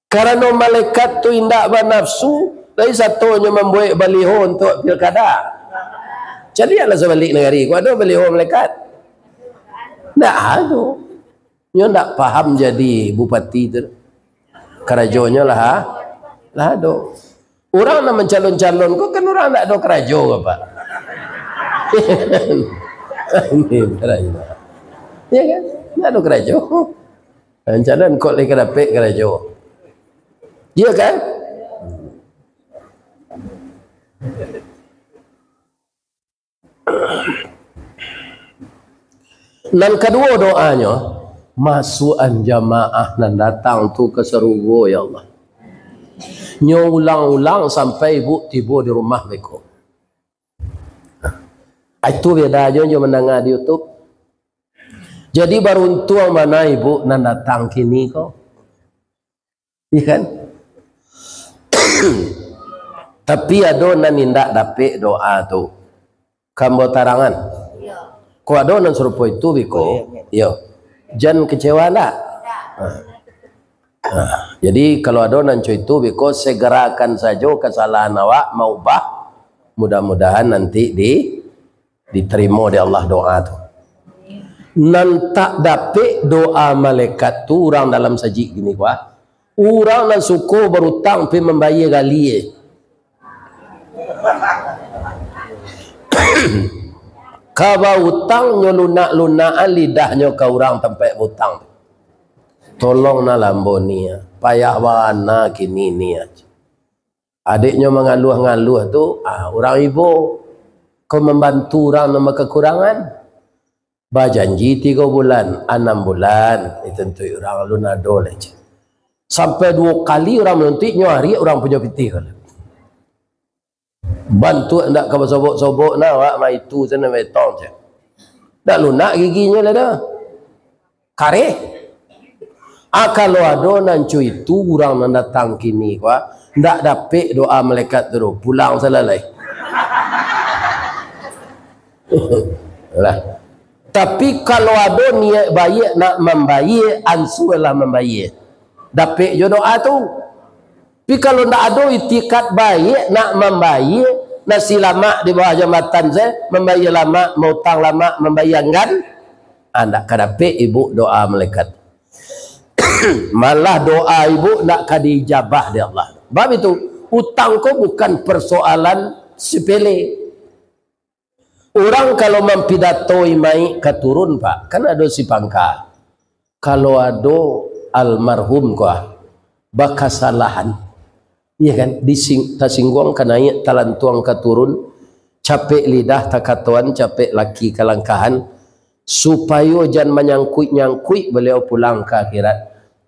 Karano malaikat tu indak banafsu, lai satonyo mambuek baliho untuak pilkada. Caliaklah sabalik nagari ko, ado baliho malaikat? Ndak ado. Nyo ndak paham jadi bupati tu. Karajonyo lah, ha? Lah ado. Urang nan mancalon-calon ko kan urang ndak ado karajo ko, Pak. Ini karajo. Ya kan? Ndak ado karajo. Rancana kok lai ka dapek karajo. Iya kan? Nan kaduo doanyo, masuakan jamaah nan datang tu ka sarugo, ya Allah. Nyo ulang-ulang sampai ibu tibo di rumah beko. Itu bedanyo jo mandanga di YouTube. Jadi, baruntuang bana ibu nan datang kini ko. Iya kan? Tapi ado nan indak dapek doa tu. Ka ambo tarangan. Ko ado nan sarupo itu biko? Iyo. Jan kecewa ndak? Ha. Ha. Jadi, kalau ado nan co itu biko, segerakan sajo kasalahan awak, maubah. Mudah-mudahan nanti di ditarimo dek Allah doa tu. Nan tak dapek doa malaikat tu urang dalam sajik kini ko, ah. Urang nan suko barutang pai mambayia gali, eh. Ka bautang nyo lunak-lunakan lidahnyo ka urang tampek bautang. Tolong nah lambo ni, ah. Payah bana kini ni, ah. Adiknyo mangaluah-ngaluah tu, ah, urang ibo ko mambantu urang nan bakakurangan. Bajanji tigo bulan, anam bulan, ditantuik urang alun ado lai, ceh. Sampai duo kali urang manuntuik, nyo ariak urang punyo pitih ko. Bantuak ndak ka basobok-sobok nah, awak maitu sanan betong, ceh. Ndak lunak giginyo lai doh. Kareh. Ah, kalau ado nan co itu urang nan datang kini ko, ah, ndak dapek doa malaikat tu doh, pulang salalai. Lah. Tapi kalau ado niat baiak nak mambayia, ansualah mambayia. Dapek jo doa tu. Tapi kalau ndak ado itikad baiak nak mambayia, nasi lamak di bawah jambatan se, mambayia lamak, mautang lamak, mambayia anggan, ah, ndak ka dapek ibu doa malaikat. Malah doa ibu ndak ka diijabah dek Allah. Bab itu, utang ko bukan persoalan sepele. Urang kalau mampidatoi maik ka turun, Pak, kan ado si pangka. Kalau ado almarhum ko, ah, bakasalahan. Iya kan? Dising-, tasingguang ka naiak, talantuang ka turun, capek lidah takatoan, capek laki kalangkahan, supayo jan manyangkuik-nyangkuik baliau pulang ka akhirat,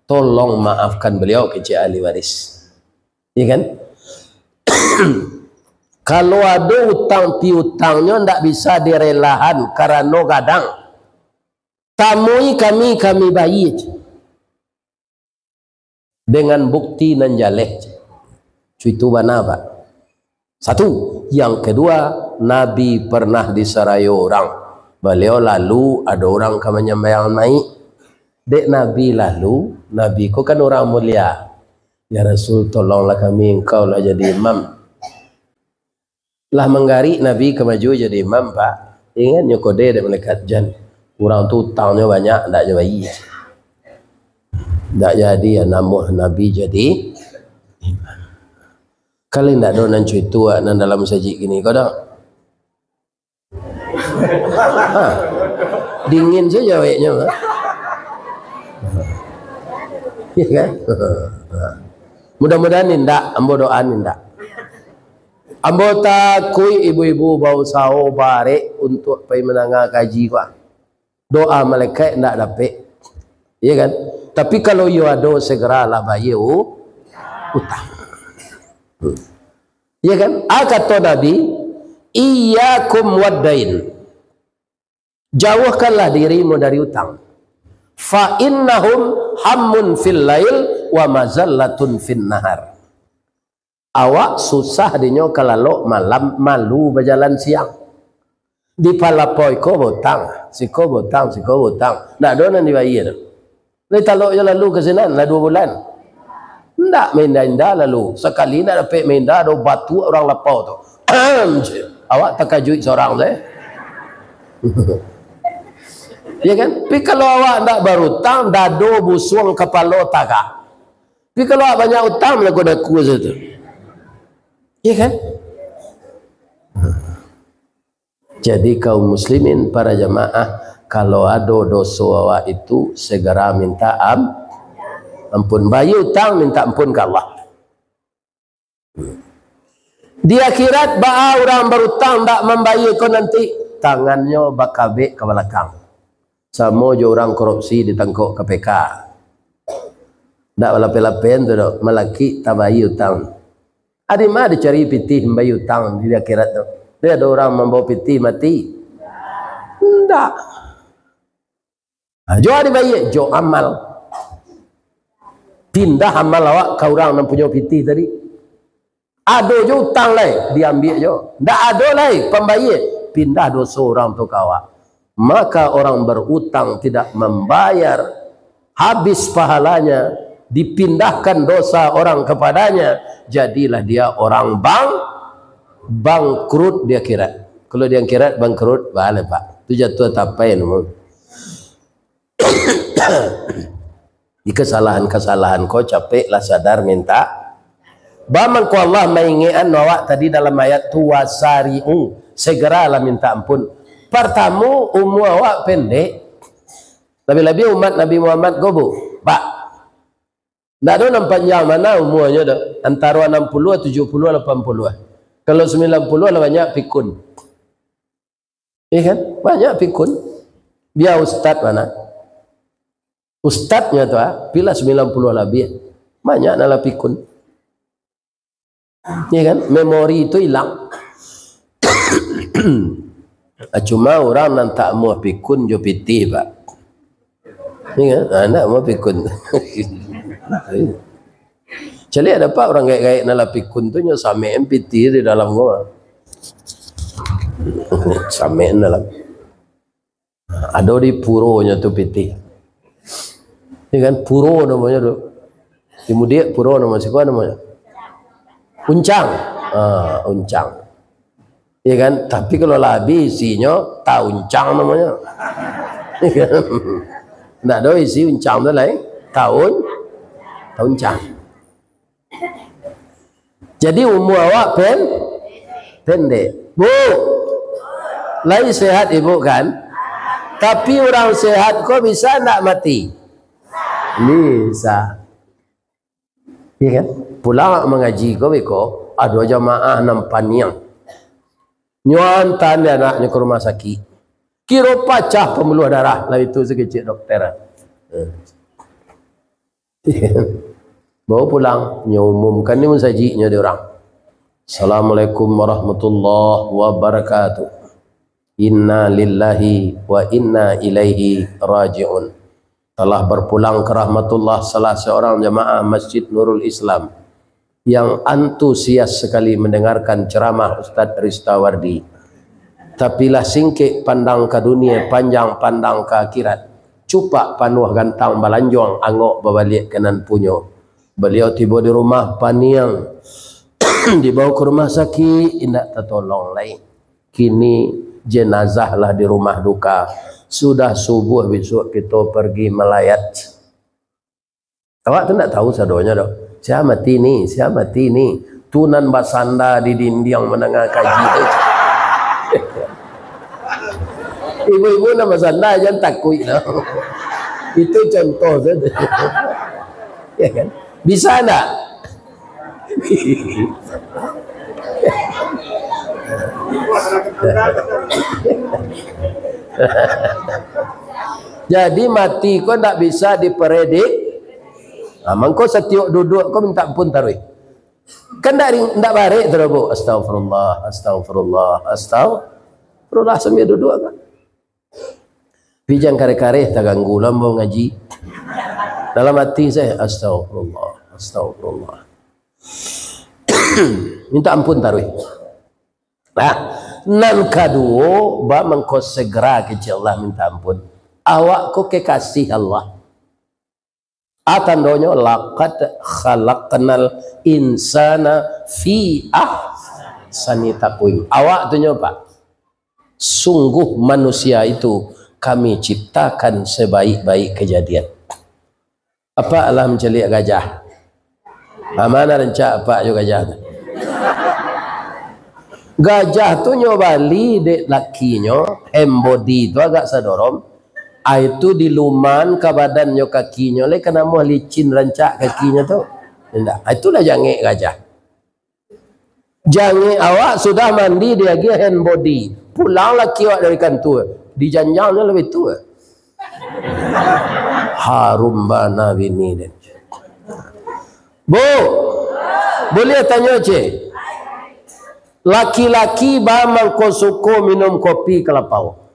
tolong maafkan baliau, kecek ahli waris. Iya kan? Kalau ado utang piutangnyo ndak bisa direlahan karano gadang, tamui kami, kami bayia. Dengan bukti nan jaleh. Cuitu bana, Pak. Satu. Yang kedua, Nabi pernah disarayo urang. Baliau lalu, ado urang ka manyambahyang maik. Dek Nabi lalu, Nabi ko kan urang mulia. "Ya Rasul, tolonglah kami, engkau lah jadi imam." Lah manggarik Nabi ka maju jadi imam, Pak. Ingatnyo kode dek malaikat, "Jan, urang tu utangnyo banyak, ndak jo bayia. Ndak jadi namuah Nabi jadi imam." Kali ndak ado nan cuitu nan dalam masajik kini ko doh. Ha. Dingin sajo aweknyo, ha. Ya kan? Ha. Mudah-mudahan indak, ambo doaan indak. Ambo takuik ibu-ibu bausaho barek untuak pai mandanga kaji ko. Doa malaikat indak dapek. Iya kan? Tapi kalau iyo ado, segeralah bayia u-, utang. Hmm. Iya kan? Ah, kato Nabi, "Iyyakum waddain." Jauahkanlah dirimu dari utang. "Fa innahum hammun fil lail wa mazallatun fin nahar." Awak susah dinyo ka lalok malam, malu bajalan siang. Di palapo iko bautang, siko bautang, siko bautang. Ndak ado nan dibayia tu. Lai talok jo lalu ka sinan, lah duo bulan. Ndak maindah-indah lalu. Sakali ndak dapek maindah, ado batuak urang lapau tu. Awak takajuik surang se. Ya kan? Tapi kalau awak ndak barutang, dado busuang, kapalo tagak. Tapi kalau awak banyak utang, daku-daku sajo tu. Ya kan? Jadi, kaum muslimin, para jamaah, kalau ado doso awak itu, segera minta am-, ampun. Bayia utang, minta ampun ka Allah. Di akhirat, baa urang barutang ndak mambayia ko nanti, tangannyo bakabek ka balakang. Samo jo urang korupsi ditangkok K P K. Ndak balapeh-lapeh tu doh, malakik tabayia utang. Adi ma dicari pitih mambayia utang di akhirat tu? Ndak ado urang mambawa pitih mati. Ndak. Ha, jo adi bayia, jo amal. Pindah amal awak ka urang nan punyo pitih tadi. Ado jo utang lai, diambiak jo. Ndak ado lai pambayia, pindah doso urang tu ka awak. Maka orang berutang tidak membayar, habis pahalanya, dipindahkan dosa orang kepadanya, jadilah dia orang bang-, bangkrut di akhirat. Kalau di akhirat bangkrut, baleh, Pak. Tu jatuah tapai namonyo. Di kesalahan-kesalahan ko, capeklah sadar minta. Baa mangko Allah maingekan awak tadi dalam ayat tu, "Wasari'u," segeralah minta ampun. Partamo, umua awak pendek. Labiah-labiah umat Nabi Muhammad ko, Bu. Pak, ndak ado nan panjang bana umuanyo doh. Antaro anam puluah, tujuah puluah, lapan puluah. Kalau sambilan puluah lah banyak pikun. Iya kan? Banyak pikun. Bia ustad bana. Ustadnyo tu, ah, pilah sambilan puluah labiah. Banyak nan lah pikun. Iya kan? Memori tu ilang. Ah, cuma urang nan tak amuah pikun jo pitih, Pak. Iya kan? Ah, ndak amuah pikun. Caliak dapek urang gaek-gaek nan lah pikun tu, nyo samekan pitih di dalam ko. Samekan dalam. Ado di puronyo tu pitih. Iyo kan, puro namonyo tu. Di Mudiak puro namo, siko namonyo? Uncang. Ha, uncang. Iyo kan, tapi kalau lah abih isinyo, tauncang namonyo. Iyo kan? Ndak ado isi uncang tu lai. Taun, tauncang. Jadi, umua awak pen-, pendek. Bu, lai sehat ibu kan? Tapi urang sehat ko bisa ndak mati? Bisa. Iya kan? Pulang mangaji ko beko, ado jamaah nan paniang. Nyo antaan dek anaknyo ka rumah sakik. Kiro pacah pambuluah darah, lah itu sakecek dokter. Eh. Bawa pulang, nyo umumkan di musajiknyo di urang. "Assalamualaikum warahmatullahi wabarakatuh. Inna lillahi wa inna ilaihi raji'un." Telah berpulang ke rahmatullah salah seorang jamaah Masjid Nurul Islam yang antusias sekali mendengarkan ceramah Ustaz Ristawardi. Tapi lah singkek pandang ka dunia, panjang pandang ka akhirat. Cupak panuah gantang balanjuang, angok babaliak ka nan punyo. Baliau tibo di rumah paniang, dibawa ka rumah sakik, indak tatolong lai. Kini jenazah lah di rumah duka. Sudah subuh bisuak kito pergi malayat. Awak tu ndak tahu sadonyo doh. Sia mati ni, sia mati ni. Tu nan basanda di dindiang mandanga kaji tu. Ibu-ibu nan basanda, jan takuik doh. Itu contoh saja. Ya kan? Bisa ndak? Jadi mati ko ndak bisa diparedik. Ha, mangko satiok duduak ko minta ampun taruih. Kan ndak ring-, ndak barek tu doh, Bu. Astagfirullah, astagfirullah, astagfirullah sambil duduak kan. Tapi jan kareh-kareh taganggu lah ambo ngaji. Dalam ati sajo, "Astagfirullah, astagfirullah." Minta ampun taruih. Nah, nan kaduo, ba mangko segera kecek Allah minta ampun. Awak ko kekasih Allah. A tandonyo, "Laqad khalaqnal insana fi ahsani taqwim." Awak tu nyo, Pak, sungguh manusia itu Kami ciptakan sebaik-baik kejadian. Apak lah mancaliak gajah. Ha, ma nan rancak apak jo gajah tu? Gajah tu nyo bali dek lakinyo, hand body tu agak sadorom. Ai tu diluman ka badannyo kakinyo, lai ka namuah licin rancak kakinyo tu. Indak. Ai tu lah jangek gajah. Jangek awak sudah mandi diagiah hand body. Pulang laki awak dari kantua, dijanjangnyo labiah tua. Harum bana bini den. Bu, buliah tanyo, ceh? Laki-laki ba mangko suko minum kopi ka lapau?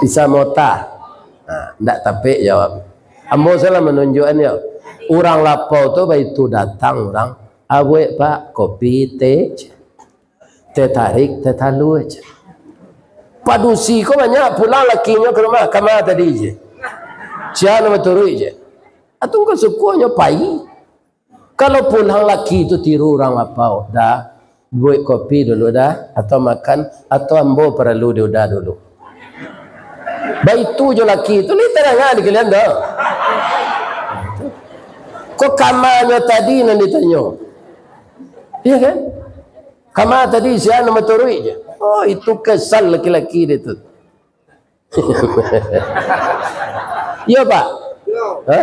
Bisa mota. Ha, ndak tapek jawab. Ambo salah manunjuakan yo. Urang lapau tu baitu datang urang. "Abuek, Pak, kopi, teh." Teh tarik, teh talua, ceh. Padusi ko banyak pulang lakinyo ka rumah, "Kama tadi," ceh. "Sia nan baturuik," ceh. Atau ko sukonyo pai. Kalau pulang laki tu tiru urang lapau, "Dah, buek kopi dulu dah, atau makan, atau ambo paralu di uda dulu." Baitu jo laki tu, lai tadanga di kalian tu. Ko kamanyo tadi nan ditanyo? Iya kan? Kama tadi sia nan baturuik je. Oh, itu kesal laki-laki dia tu. Iya, Pak? Ha.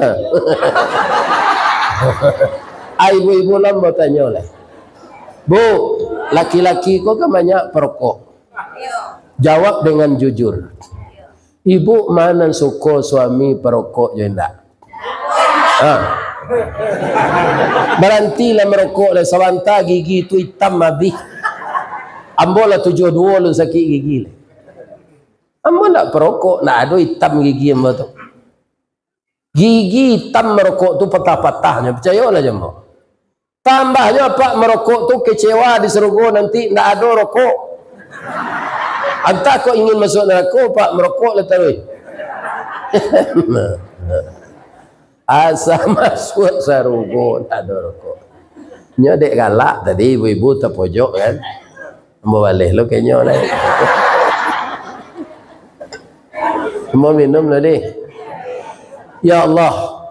Ah, ibu-ibu lah mau tanyo lah. Bu, laki-laki ko kan banyak perokok. Jawab dengan jujur. Ibu ma nan suko suami perokok jo indak? Ha. Barantilah merokok lah, sabanta gigi tu itam abih. Ambo lah tujuah duo lun sakik gigi lah. Ambo ndak perokok, ndak ado itam gigi ambo tu. Gigi itam merokok tu patah-patahnyo, picayolah jo ambo. Tambahnyo apak merokok tu kecewa di sarugo nanti ndak ado rokok. Antah kok ingin masuk narako, pak, merokok lah taruih. Asa masuak sarugo ndak ado rokok. Nyo dek galak tadi ibu-ibu tapojok kan. Ambo baleh lo kenyo lai. Ambo minum lo deh. Ya Allah,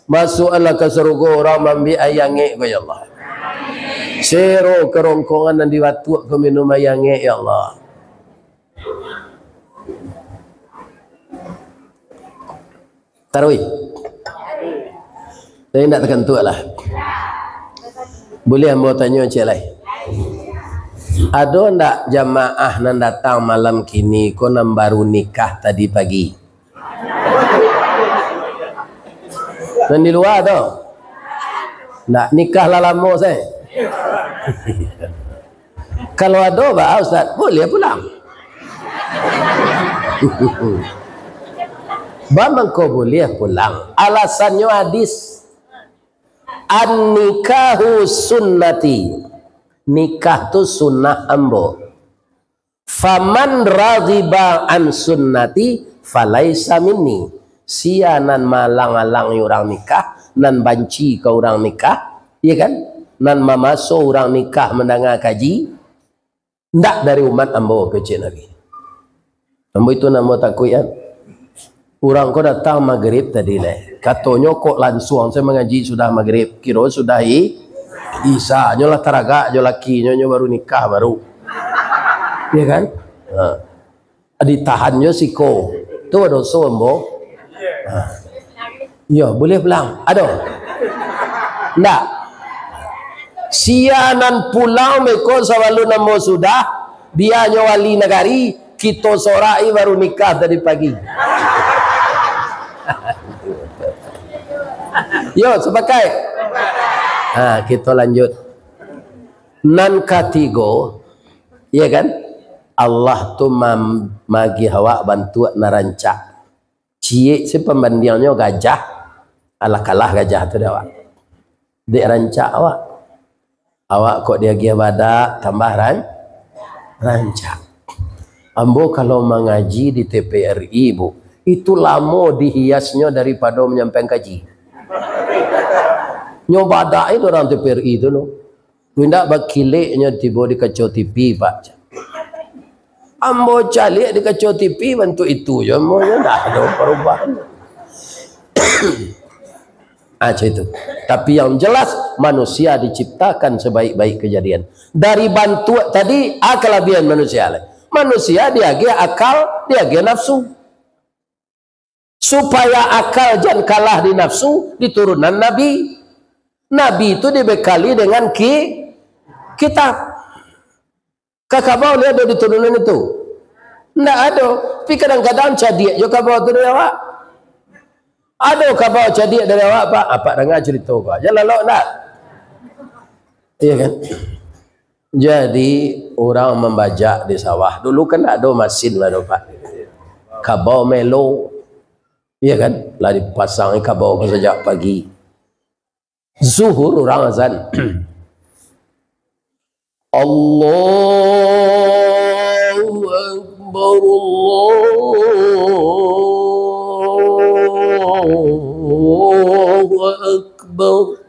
masuakkanlah ka sarugo urang maambiak aia angek ko, ya Allah. Sero karongkongan nan di Batuak ko minum aia angek, ya Allah. Tarawih? Tapi ndak takantuak lah. Buliah ambo tanyo ciek lai. Ado ndak jamaah nan datang malam kini ko nan baru nikah tadi pagi? Nan di lua tu? Ndak, nikah lah lamo sae. Kalau ado, ba, Ustaz, buliah pulang. Ba mangko buliah pulang. Alasannyo hadis, "An-nikahu sunnati." Nikah tu sunnah ambo. "Faman raghiba an sunnati falaisa minni." Sia nan maalang-alangi urang nikah, nan banci ka urang nikah, iya kan? Nan mamaso urang nikah mandanga kaji, ndak dari umat ambo, kecek Nabi. Ambo itu nan ambo takuik, kan? Urang ko datang magrib tadi lai. Katonyo kok lansuang sajo mangaji sudah magrib. Kiro sudah i-, isya. Nyo lah taragak jo lakinyo, nyo baru nikah baru. Iya kan? Ha. Ditahan jo siko. Tu doso ambo. Ha. Iyo, buliah pulang. Ado? Ndak. Sia nan pulang beko sabalun ambo sudah, bianyo wali nagari, kito sorak i baru nikah tadi pagi. Yo, sapakaik? Ha, kito lanjut. Nan katigo, ya kan? Allah tu mam-, magiah awak bantuak nan rancak. Ciek se pambandiangnyo gajah, alah kalah gajah tu dek awak. Dek rancak awak. Awak kok diagiah badak, tambah ran-, rancak. Ambo kalau mangaji di T P R I, Bu, itu lamo dihiasnyo daripado manyampaian kaji. Nyo badak itu urang T P R I tu, no. Indak bakileknyo tibo di kaco T V, Pak. Ambo caliak di kaco T V bantuak itu jo, ambo nyo ndak ado parubahan. Ah, macam itu. Tapi yang jelas, manusia diciptakan sebaik-baik kejadian. Dari bantuak tadi, ah, kalabiahan manusia lah. Manusia diagiah akal, diagiah nafsu. Supaya akal jan kalah di nafsu, diturunan Nabi. Nabi tu dibekali dengan ki-, kitab. Ka kabau lai ado diturunan itu? Ndak ado. Tapi kadang-kadang cadiak jo kabau tu dari awak. Ado kabau cadiak dari awak, Pak? Apak danga carito ko. Jan lalok ndak? Iya kan? Jadi, urang mambajak di sawah. Dulu kan ndak ado masin lah tu, Pak. Kabau melo. Iya kan? Lah dipasang kabau ko sajak pagi. Zuhur urang azan. Allahu Akbar, Allahu Akbar.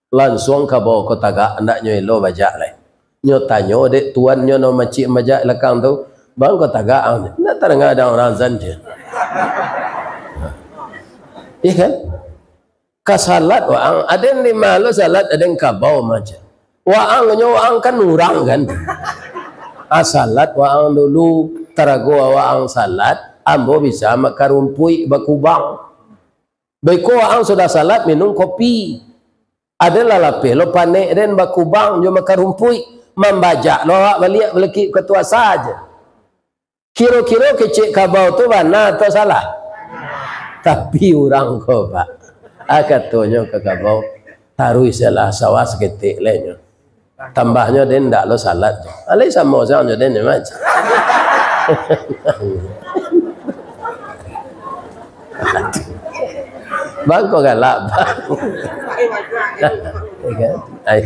Lansuang kabau ko tagak, andaknyo elo bajak lai. Nyo tanyo dek tuannyo nan macik bajak lakang tu, "Bang, ko tagak ang?" "Ndak tadanga dek ang urang azan," jar. Iya kan? Ka salat waang, aden di ma lo salat, aden kabau macam. Waang nyo, waang kan urang kan. Ah, salat waang dulu, tarago waang salat, ambo bisa makan rumpuik bakubang. Beko waang sudah salat minum kopi. Aden lah lapeh lo panek den bakubang jo makan rumpuik, mambajak lo awak baliak balakik ka tu asa aja. Kiro-kiro kecek kabau tu bana atau salah? Tapi urang ko, Pak, ah, katonyo ka kabau, "Taruih salah sawah saketek lai nyo. Tambahnyo den ndak lo salat." Alai samo sajo den, Mas. Bang ko galak, Bang. Ya kan? Ai.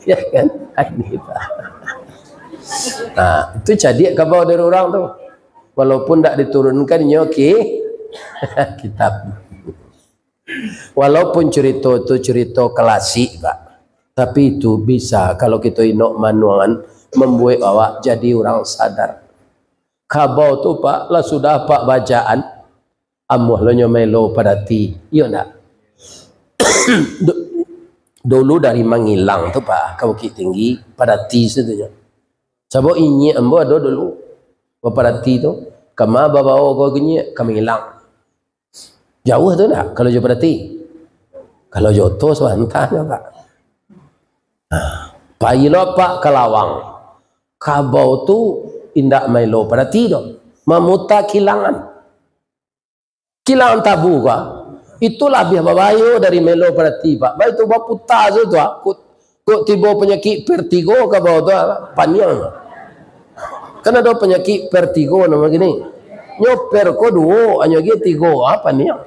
Ya kan? Ai, ni, Pak. Nah, itu cadiak kabau dari urang tu. Walaupun ndak diturunkan nyo ki-, kitab. Walaupun carito tu carito klasik, Pak. Tapi itu bisa, kalau kito inok manuangan, mambuek awak jadi urang sadar. Kabau tu, Pak, lah sudah Apak bajaan, amuah lo nyo melo padati, iyo ndak? Du-, dulu dari Mangilang tu, Pak, ka Bukittinggi, padati situ nyo. Sabab inyiak ambo ado dulu, bapadati tu, kama babao ko inyiak, ka Mangilang. Jauah tu ndak, kalau jo parati. Kalau jo oto, sabanta nyo, Pak. Nah, pai lo Pak ka lawang. Kabau tu indak maelo parati doh. Mamuta kilangan. Kilangan tabu ka, itu labiah babahayo dari maelo parati, Pak. Baik tu baputa sajo tu, ah. Kok, kok tibo panyakik vertigo kabau tu, ah, paniang. Kan ado panyakik vertigo namo kini. Nyo ver ko duo, anyo ge tigo, ah, paniang.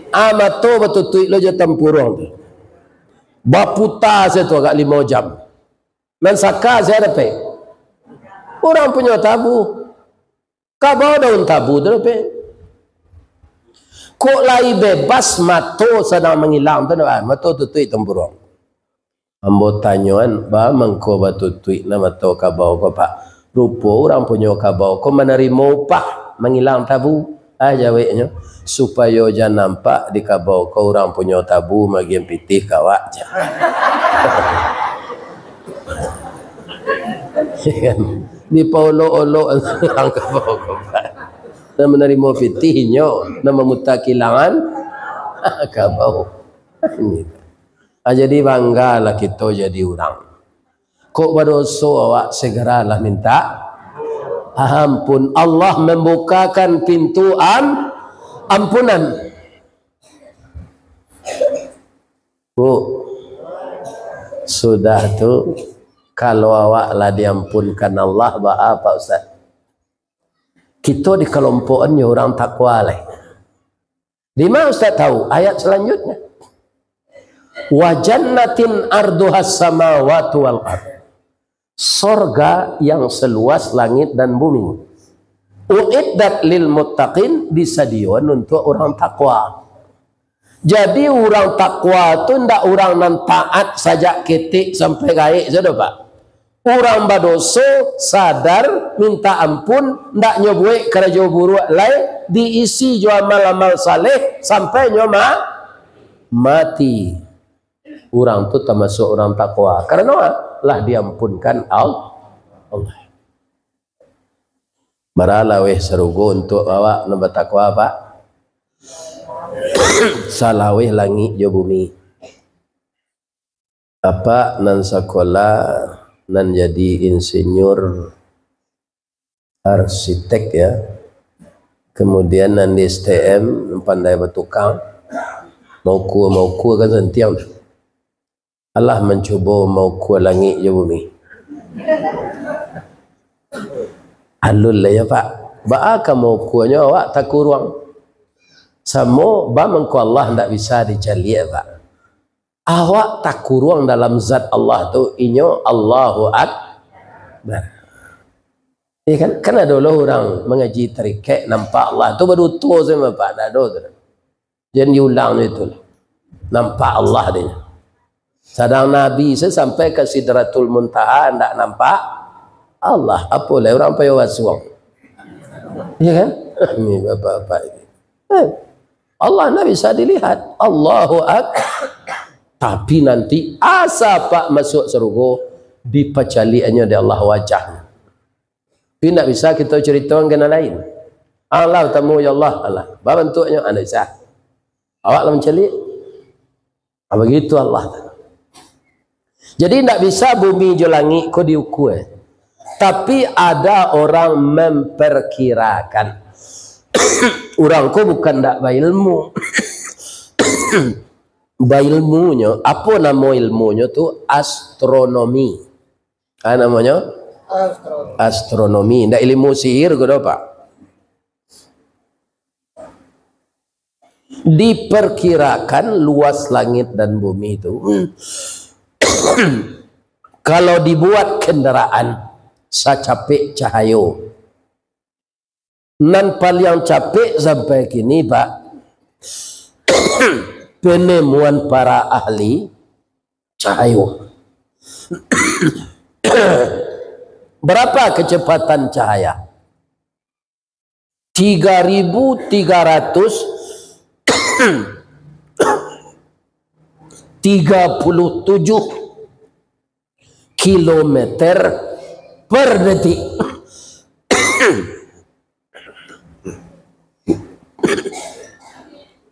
Ah, mato batutuik lo jo tampuruang tu. Baputa sajo tu agak limo jam. Nan saka sia dapek? Urang punyo tabu. Kabau daun tabu tu dapek. Kok lai bebas mato sadang mangilang tu, ah, mato tutuik tampuruang. Ambo tanyoan, ba mangko batutuik na mato kabau ko, Pak? Rupo urang punyo kabau ko manarimo upah mangilang tabu. Ah, jaweknyo, supayo jan nampak di kabau ko urang punyo tabu magian pitih ka awak, jar. Dipaolok-olok urang kabau ko, Pak. Nan manarimo pitih inyo, nan mamuta kilangan kabau. Ah, jadi banggalah kito jadi urang. Kok badoso awak, segeralah minta ampun. Allah membukakan pintu am-, ampunan. Bu, sudah tu, kalau awak lah diampunkan Allah, baa, Pak Ustaz? Kito dikalompokan jo urang takwa lai. Di ma Ustaz tahu? Ayat selanjutnya. "Wa jannatin arduhas samawati wal ard." Sorga yang seluas langit dan bumi. "Uiddat lil muttaqin", disadiyoan untuak urang takwa. Jadi, urang takwa tu ndak urang nan taat sajak ketek sampai gaek sajo, Pak. Urang badoso, sadar, minta ampun, ndak nyo buek karajo buruak lai, diisi jo amal-amal saleh sampai nyo ma-, mati. Urang tu tamasuak urang takwa. Karano lah diampunkan Al-, Allah. Bara laweh sarugo untuak awak nan batakwa, Pak? Salaweh langik jo bumi. Apak nan sakolah, nan jadi insinyur, arsitek, ya. Kemudian nan di S T M, nan pandai batukang, maukua-maukua kan santiang. Alah mancubo maukua langik jo bumi. Alun lah ya, Pak. Baa ka maukuanyo awak takuruang? Samo ba mangko Allah ndak bisa dicaliak, Pak. Awak takuruang dalam zat Allah tu, inyo Allahu Akbar. Iya kan? Kan ado lo urang mangaji tarikek, nampak Allah tu baduto samo, Pak. Ndak ado tu. Jan diulang itu. Nampak Allah dek nyo. Sadang Nabi se sampai ka Sidratul Muntaha ndak nampak Allah. Apo lai urang payo basuang. Iya kan? Ini bapak-bapak ini. Eh, Allah ndak bisa dilihat. Allahu Ak-, tapi nanti asa Pak masuak sarugo, dipacaliaknyo dek Allah wajahnyo. Tapi ndak bisa kito caritokan ka nan lain. Allah tamu, ya Allah, Allah. Ba bantuaknyo, ah, ndak bisa. Awak lah mancaliak. Ah, begitu Allah. Jadi, ndak bisa bumi jo langik ko diukua. Tapi, ada orang memperkirakan. Urang ko bukan ndak bailmu. Bailmunyo, apo namo ilmunyo tu? Astronomi. Ah, namonyo? Astronomi. Astronomi. Ndak ilmu sihir ko doh, Pak. Diperkirakan luas langit dan bumi tu, kalau dibuat kendaraan sacapek cahayo, nan paliang capek sampai kini, Pak, penemuan para ahli, cahayo. Berapa kecepatan cahaya? Tiga ribu tiga ratus tiga puluh tujuh kilometer per detik.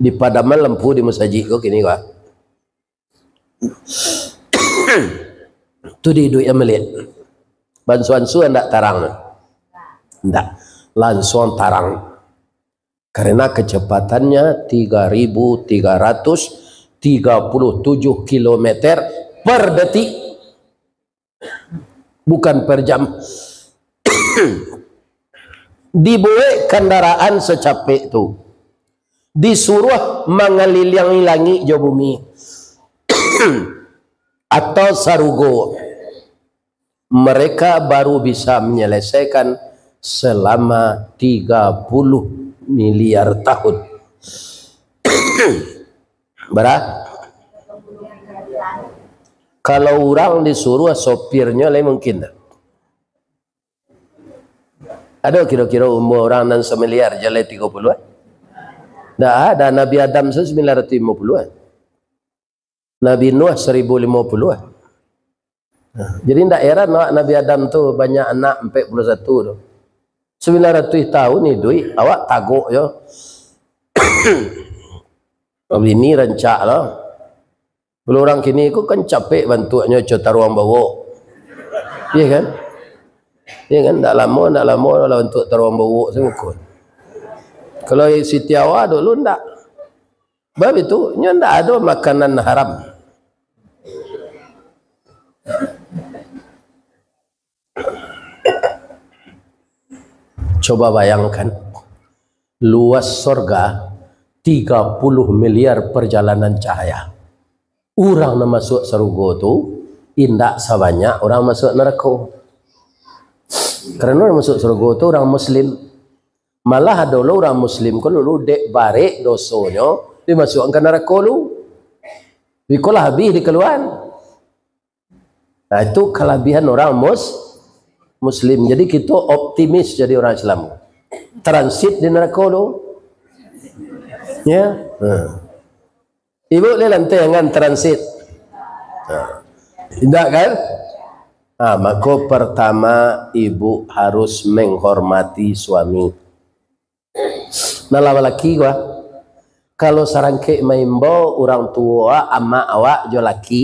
Dipadaman lampu di masajik ko kini, Pak. Tu di duit yang melihat. Bansuan-suan ndak tarang. Ndak. Langsuang tarang. Karena kecepatannya tiga ribu tiga ratus tiga puluh tujuh kilometer per detik. Bukan per jam. Dibuek kandaraan secapek tu. Disuruah mangaliliangi langik jo bumi. Atau sarugo. Mereka baru bisa menyelesaikan selama tiga puluh miliar tahun. Bara? Kalau urang disuruah sopirnyo lai mungkin tak? Ado kiro-kiro umua urang nan samiliar jaleh tigo puluah? Ndak ada. Nabi Adam se sambilan ratuih limo puluah. Nabi Nuh saribu limo puluah. Nah, jadi ndak heran awak Nabi Adam tu banyak anak ampek puluah satu tu. Sambilan ratuih tahun iduik, awak tagok jo. Bini rancak lah. Kalau urang kini ko kan capek bantuaknyo, co taruang bawok. Iya kan? Iya kan? Ndak lamo, ndak lamo lah bantuak taruang bawok tu muko. Kalau Siti Hawa dulu ndak. Bab itu, nyo ndak ado makanan haram. Coba bayangkan, luas sorga tiga puluh miliar perjalanan cahaya. Urang nan masuak sarugo tu indak sabanyak urang masuak narako. Karano urang masuak sarugo tu urang muslim. Malah ado lo urang muslim ko dulu dek barek dosonyo dimasuakkan ka narako lu. Iko lah habih dikaluaan. Nah, itu kalabihan orang mus-, muslim. Jadi, kito optimis jadi orang Islam. Transit di narako tu. Ya. Nah. Ibu ni lantai angan transit. Nah. Indak kan? Ah, mako pertama ibu harus menghormati suami. Nah, lah balaki ko, ah. Kalau sarangkek maimbau urang tuo awak, amak awak jo laki,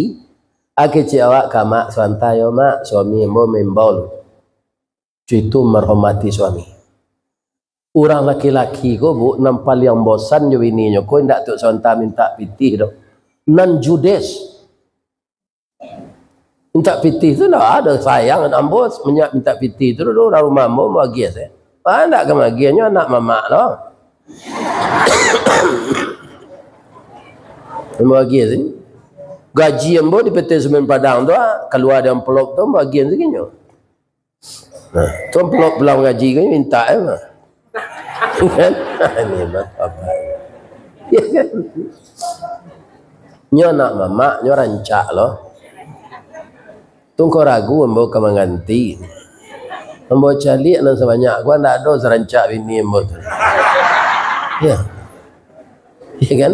ah, kecek awak ka amak, "Sabanta yo, Mak, suami ambo maimbau lu." Itu marhormati suami. Urang laki-laki ko, Bu, nan paliang bosan jo bininyo ko, indak tu sabanta mintak pitih doh. Nan judes. Mintak pitih tu ndak ado sayang, ambo minyak mintak pitih tu dulu, urang rumah ambo maagiah sajo. Ah, ndak ka maagiah, nyo anak mamak lo. Maagiah sajo. Gaji ambo di P T Semen Padang tu, ah, kalua di amplop tu, maagiah sajo nyo. Nah, tu amplop pulang gaji ko mintak, eh, mah. Kan? Ini mah apa? Ya kan? Nyo anak mamak, nyo rancak lo. Tu ko ragu ambo ka mangganti. Ambo caliak nan sabanyak ko, ndak ado sarancak bini ambo tu. Ya. Ya kan?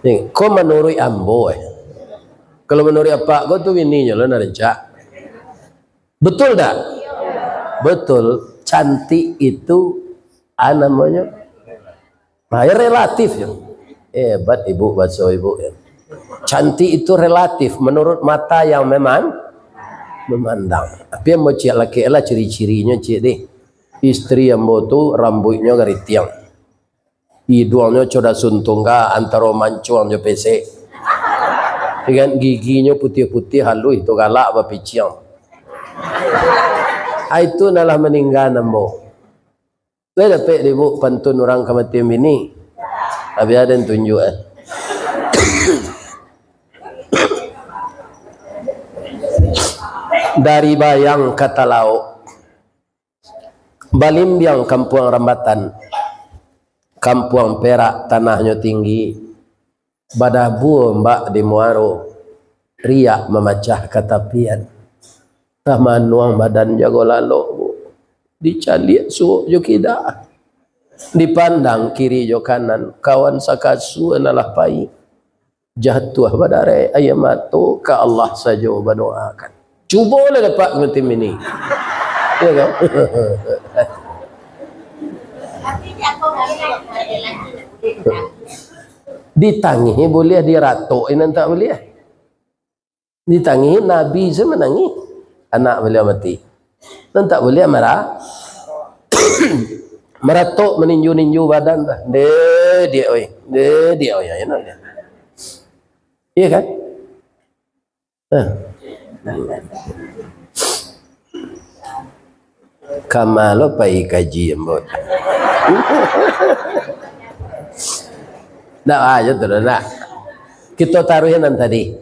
Ni, ko manuruik ambo, eh. Kalau manuruik apak ko tu bininyo lo nan rancak. Betul tak? Betul. Cantik itu, ah, namonyo, nah, ya, relatif, ya. Hebat ibu, baso ibu, ya. Cantik itu relatif, menurut mata yang meman-, memandang. Tapi ambo ciek lakek lah ciri-cirinyo, ciek deh. Istri ambo tu rambuiknyo garitiang. Iduangnyo co dasun tungga antaro mancuang jo pesek. Dengan giginyo putiah-putiah haluih tu galak bapiciang. Ai tu nan lah maningga ambo. Lai dapek dek ibu pantun urang kamatian bini? Abih aden tunjuak, eh. Dari Bayang ka Talaok. Balimbiang kampuang Rambatan, kampuang perak tanahnyo tinggi, badabua ombak di muaro, riak mamacah ka tapian. Tamanuang badan jago lalok, Bu. Dicaliak suok jo kida. Dipandang kiri jo kanan, kawan sakasua nan lah pai. Jatuah badarek aia mato, ka Allah sajo badoakan. Cubolah dapek macam ini. Ya kan? Ditangihi buliah, diratok-i nan tak buliah. Ditangihi, Nabi se manangih, anak baliau mati. Nan tak buliah mara-, maratok, maninju-ninju badan tu. Deh, diak, oi. Deh, diak, oi. Ayo, nak, diak. Iya kan? Hah. Kama lo pai kaji ambo. Ndak aja tu, ndak. Kito taruih nan tadi.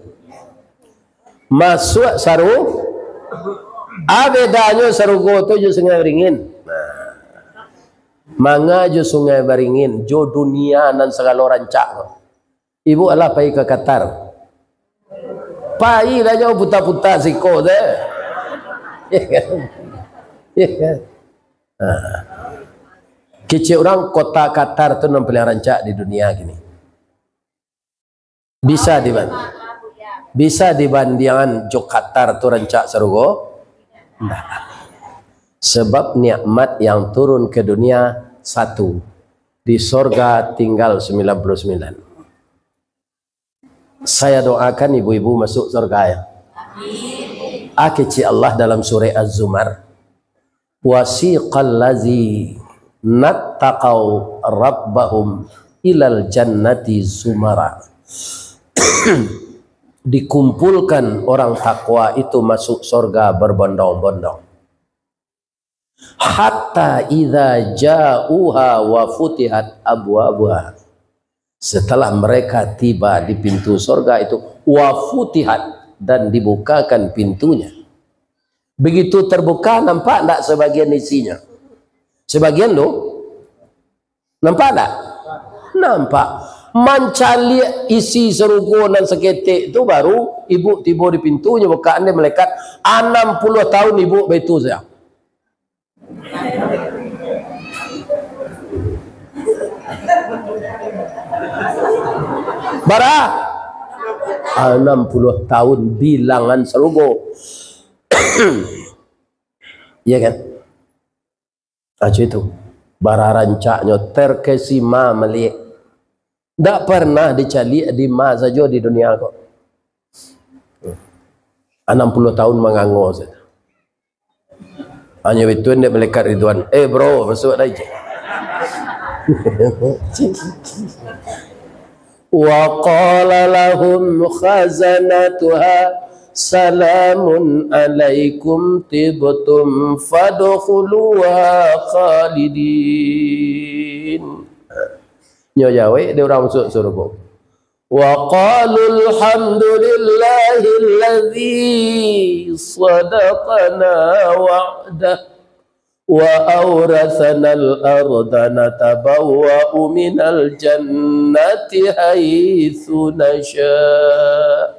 Masuak saru-, a, bedanyo sarugo tu jo Sungai Baringin. Nah. Manga jo Sungai Baringin, jo dunia nan sagalo rancak tu. Ibu alah pai ka Qatar. Pai lah jauh puta-puta siko tu. Ya kan? Ya kan? Ha. Kecek urang kota Qatar tu nan paliang rancak di dunia kini. Bisa diban-, bisa dibandiangan jo Qatar tu rancak sarugo? Ndak. Sebab nikmat yang turun ke dunia satu. Di sorga tinggal sembilan puluh sembilan. Saya doakan ibu-ibu masuk sorga, ya. Amin. Ah, kecek Allah dalam surah Az-Zumar. Wasiqal lazina ttaqau rabbahum ilal jannati zumara. Dikumpulkan orang takwa itu masuk sorga berbondong-bondong. Hatta idza ja'uha wa futihat abwabuha. Setelah mereka tiba di pintu sorga itu, wa futihat, dan dibukakan pintunya. Begitu terbuka, nampak ndak sebagian isinya? Sebagian tu. Nampak ndak? Nampak. Mancaliak isi sarugo nan saketek tu, baru ibu tibo di pintu, nyo bukaan dek malaikat, anam puluah tahun ibu baitu sajo. Bara? Anam puluah tahun bilangan sarugo. Iya kan? Acu itu. Bara rancaknyo, terkesima maliek. Ndak pernah dicaliak di ma sajo di dunia ko. Anam puluah tahun mangango sajo. Hanyo bituan dek malaikat Ridwan. "Eh, bro, masuak lai." Wa qala lahum khazanatuha, "Salamun alaikum tibtum fadkhuluha khalidin." Nyo jawek dek urang masuak sarugo. Wa qalu alhamdulillahilladzi sadaqana wa'dah wa auratsanal arda natabawwa'u minal jannati haitsu nasya'.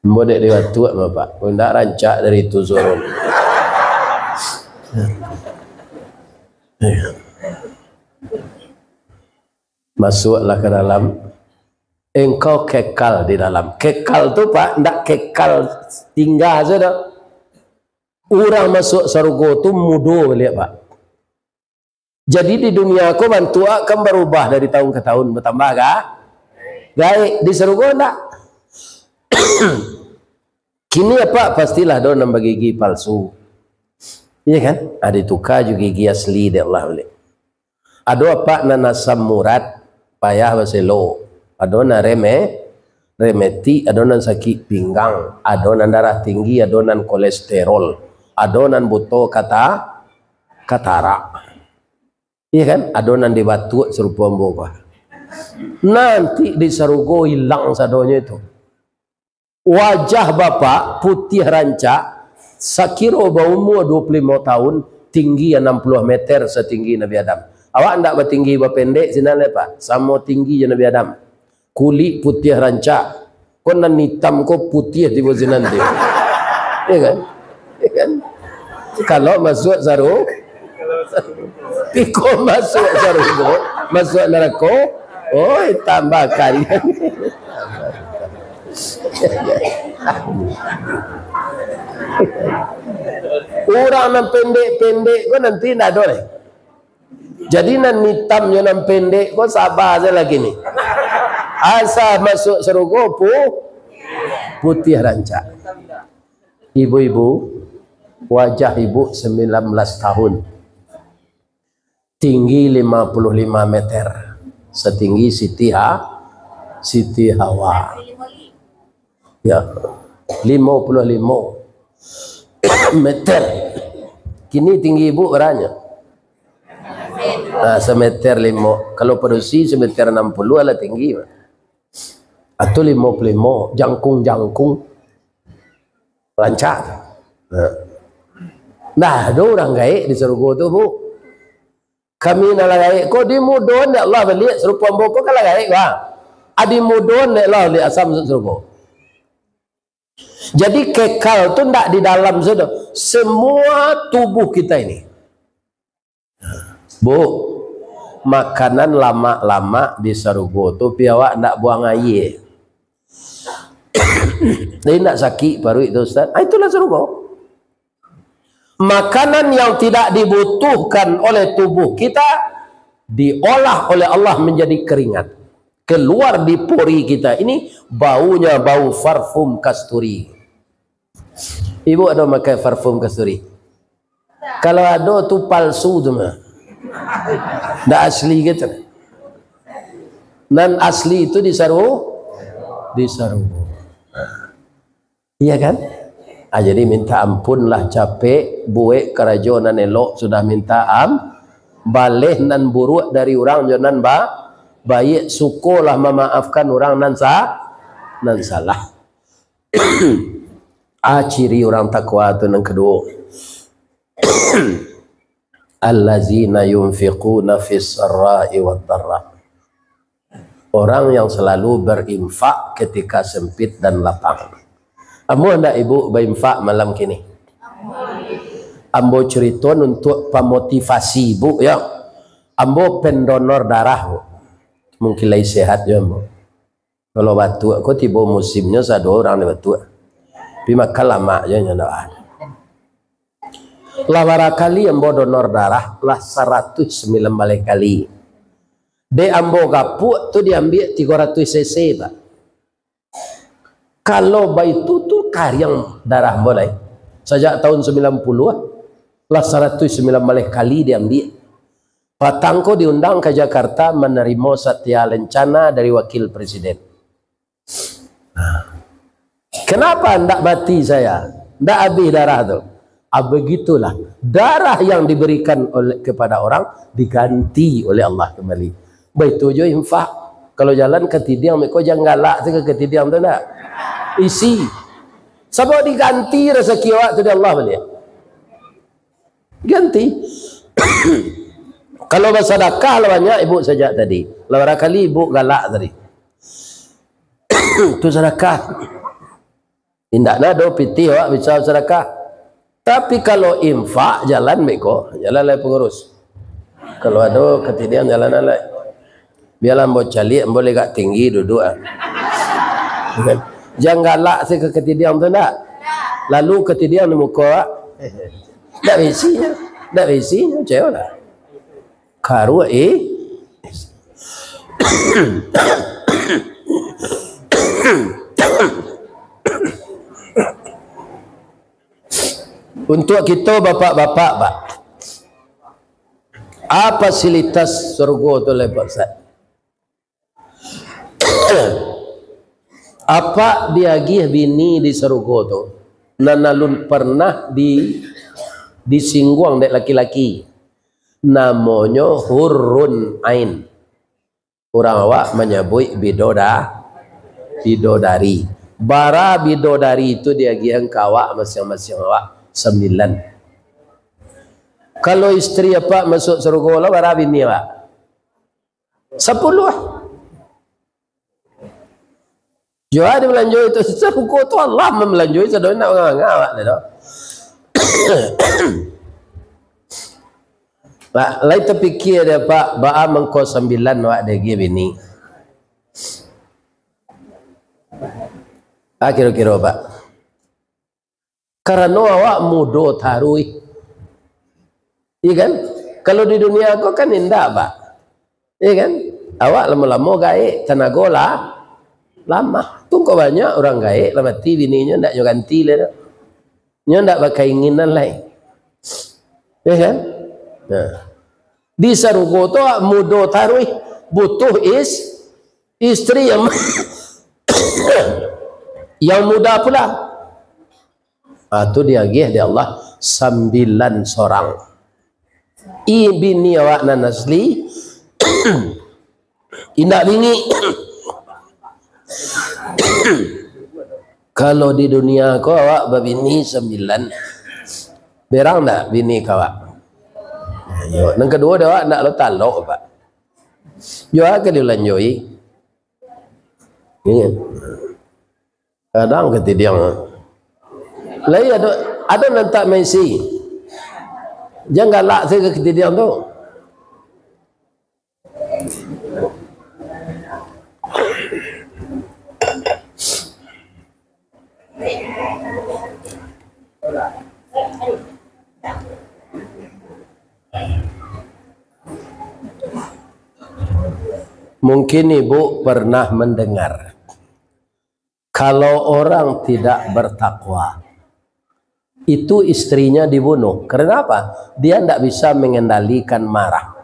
Ambo dek di Batuak, Bapak. Ndak rancak dari tu suaro. Masuaklah ka dalam. Engkau kekal di dalam. Kekal tu, Pak, ndak kekal tingga sajo. Urang masuak sarugo tu mudo baliak, Pak. Jadi, di dunia ko bantuak kan barubah dari tahun ka tahun, batambah ka gaek. Di sarugo ndak. Kini apak pastilah ado nan bagigi palsu. Iya kan? Ah, dituka jo gigi asli dek Allah baliak. Ado apak nan asam urat, payah baselo. Ado nan reme-, remetik, ado nan sakik pinggang, ado nan darah tinggi, ado nan kolesterol, ado nan buto kata-, katarak. Iya kan? Ado nan di Batuak sarupo ambo ko. Nanti di sarugo ilang sadonyo itu. Wajah bapak putiah rancak, sakiro baumua dua puluh limo tahun, tinggi anam puluah meter satinggi Nabi Adam. Awak ndak batinggi bapendek sinan lai, Pak. Samo tinggi jo Nabi Adam. Kulik putiah rancak. Ko nan itam ko putiah tibo sinan tu. Iya kan? Iya kan? Kalau masuak saru-, Iko masuak sarugo, masuak narako, oi, tambah kali. Urang nan pendek-pendek ko nanti ndak ado lai. Jadi nan itamnyo nan pendek ko saba sajo lah kini. Asa masuak sarugo pu-, putiah rancak. Ibu-ibu, wajah ibu sembilan belas tahun. Tinggi lima puluh lima meter. Setinggi Siti Ha-, Siti Hawa. Ya, lima puluh lima meter. Kini tinggi ibu berapa? Nah, semeter lima. Kalau padusi semeter enam puluh lah tinggi. Atau lima puluh lima, jangkung-jangkung. Rancak. Nah. Nah, ado urang gaek di sarugo tu, Bu. Kami nan lah gaek ko dimudoan dek Allah baliak sarupo ambo ko kan lah gaek, bah. Ah, dimudoan dek Allah baliak asa masuak sarugo. Jadi kekal tu ndak di dalam sajo. Semua tubuh kita ini. Bu, makanan lamak-lamak di sarugo tu, pi awak ndak buang aia. Jadi ndak sakik paruik tu, Ustaz. Ah, itulah sarugo. Makanan yang tidak dibutuhkan oleh tubuh kita diolah oleh Allah menjadi keringat. Keluar di pori kita ini baunya bau parfum kasturi. Ibu ado makai parfum kasturi? Kalau ado tu palsu tu mah. Ndak asli gitu. Nan asli itu di saru-, di sarugo. Iya kan? Ah, jadi minta ampun lah capek, buek karajo nan elok sudah minta am-, baleh nan buruak dari urang jo nan ba-, baiak, sukolah mamaafkan urang nan sa-, nan salah. Ah, ciri urang takwa tu nan kaduo. Allazina yunfiquna fis sarra'i wad darra. Orang yang selalu berinfak ketika sempit dan lapang. Ambo handak ibu bainfak malam kini. Ambo carito untuak pamotivasi ibu, ya. Ambo pendonor darah, Bu. Mungkin lai sehat jo ambo. Kalau batuak ko tibo musimnyo, sado urang ni batuak. Tapi makan lamak je nyo ndak ado. Lah bara kali ambo donor darah, lah saratuih sambilan baleh kali. Dek ambo gapuak tu diambiak tigo ratuih cc, Pak. Kalau baitu tu kariang darah ambo lai. Sajak tahun sambilan puluah, lah saratuih sambilan baleh kali diambiak. Patang ko diundang ka Jakarta manarimo satya lencana dari wakil presiden. Kenapa ndak mati saya? Ndak habis darah tu? Ah, begitulah. Darah yang diberikan oleh, kepada orang diganti oleh Allah kembali. Baitu jo infak. Kalau jalan katidiang, meko jan galak tu ka katidiang tu ndak? Isi. Sabab diganti rasaki awak tu di Allah baliak. Ganti. Kalau basadakah lah banyak ibu sajak tadi. Lah bara kali ibu galak tadi. Tu sadakah. Indak nado pitih awak bisa sadakah. Tapi kalau infak, jalan beko, jalan lai pangurus. Kalau ado katidiang, jalan lai. Bialah ambo caliak, ambo lai agak tinggi duduak, ah. Jan galak se ka katidiang tu ndak. Lalu katidiang di muko awak. Ndak bisi nyo, ndak bisi nyo, cewek lah. Karuak, eh. Untuak kito bapak-bapak, Pak, a fasilitas sarugo tu lai, Pak Ustaz? Apak diagiah bini di sarugo tu, nan alun pernah di, disingguang dek laki-laki. Namonyo hurun ain. Urang awak manyabuik bidoda-, bidodari. Bara bidodari tu diagiahan ka awak masiang-masiang awak? Sambilan. Kalau istri apak masuak sarugo lah, bara bini awak? Sapuluah. Jua dibalanjoi tu, sarugo tu Allah mambalanjoi, sadonyo nak manganga awak tu. Pak, lai tapikia dek apak, baa mangko sambilan awak diagiah bini? Ah, kiro-kiro, Pak. Karano awak mudo taruih. Iya kan? Kalau di dunia ko kan indak, Pak. Iya kan? Awak lamo-lamo gaek, tanago lah lamah. Tu kok banyak urang gaek lah mati bininyo, ndak nyo ganti lai tu. Nyo ndak bakainginan lai. Iya kan? Nah. Di sarugo tu awak mudo taruih, butuh is-, istri yang, yang muda pula. Ah, tu diagiah dek Allah sambilan sorang. I bini awak nan asli, indak bingik. Kalau di dunia ko awak babini sambilan, berang ndak bini ka awak? Yo, nan kaduo dek awak ndak lo talok, Pak. Yo, ka dilanjoi. Iya. Kadang katidiang. Lai ado, ado nan tak maisi. Jan galak sajo katidiang tu. Mungkin ibu pernah mendengar, kalau orang tidak bertakwa, itu istrinya dibunuh. Karena apa? Dia ndak bisa mengendalikan marah.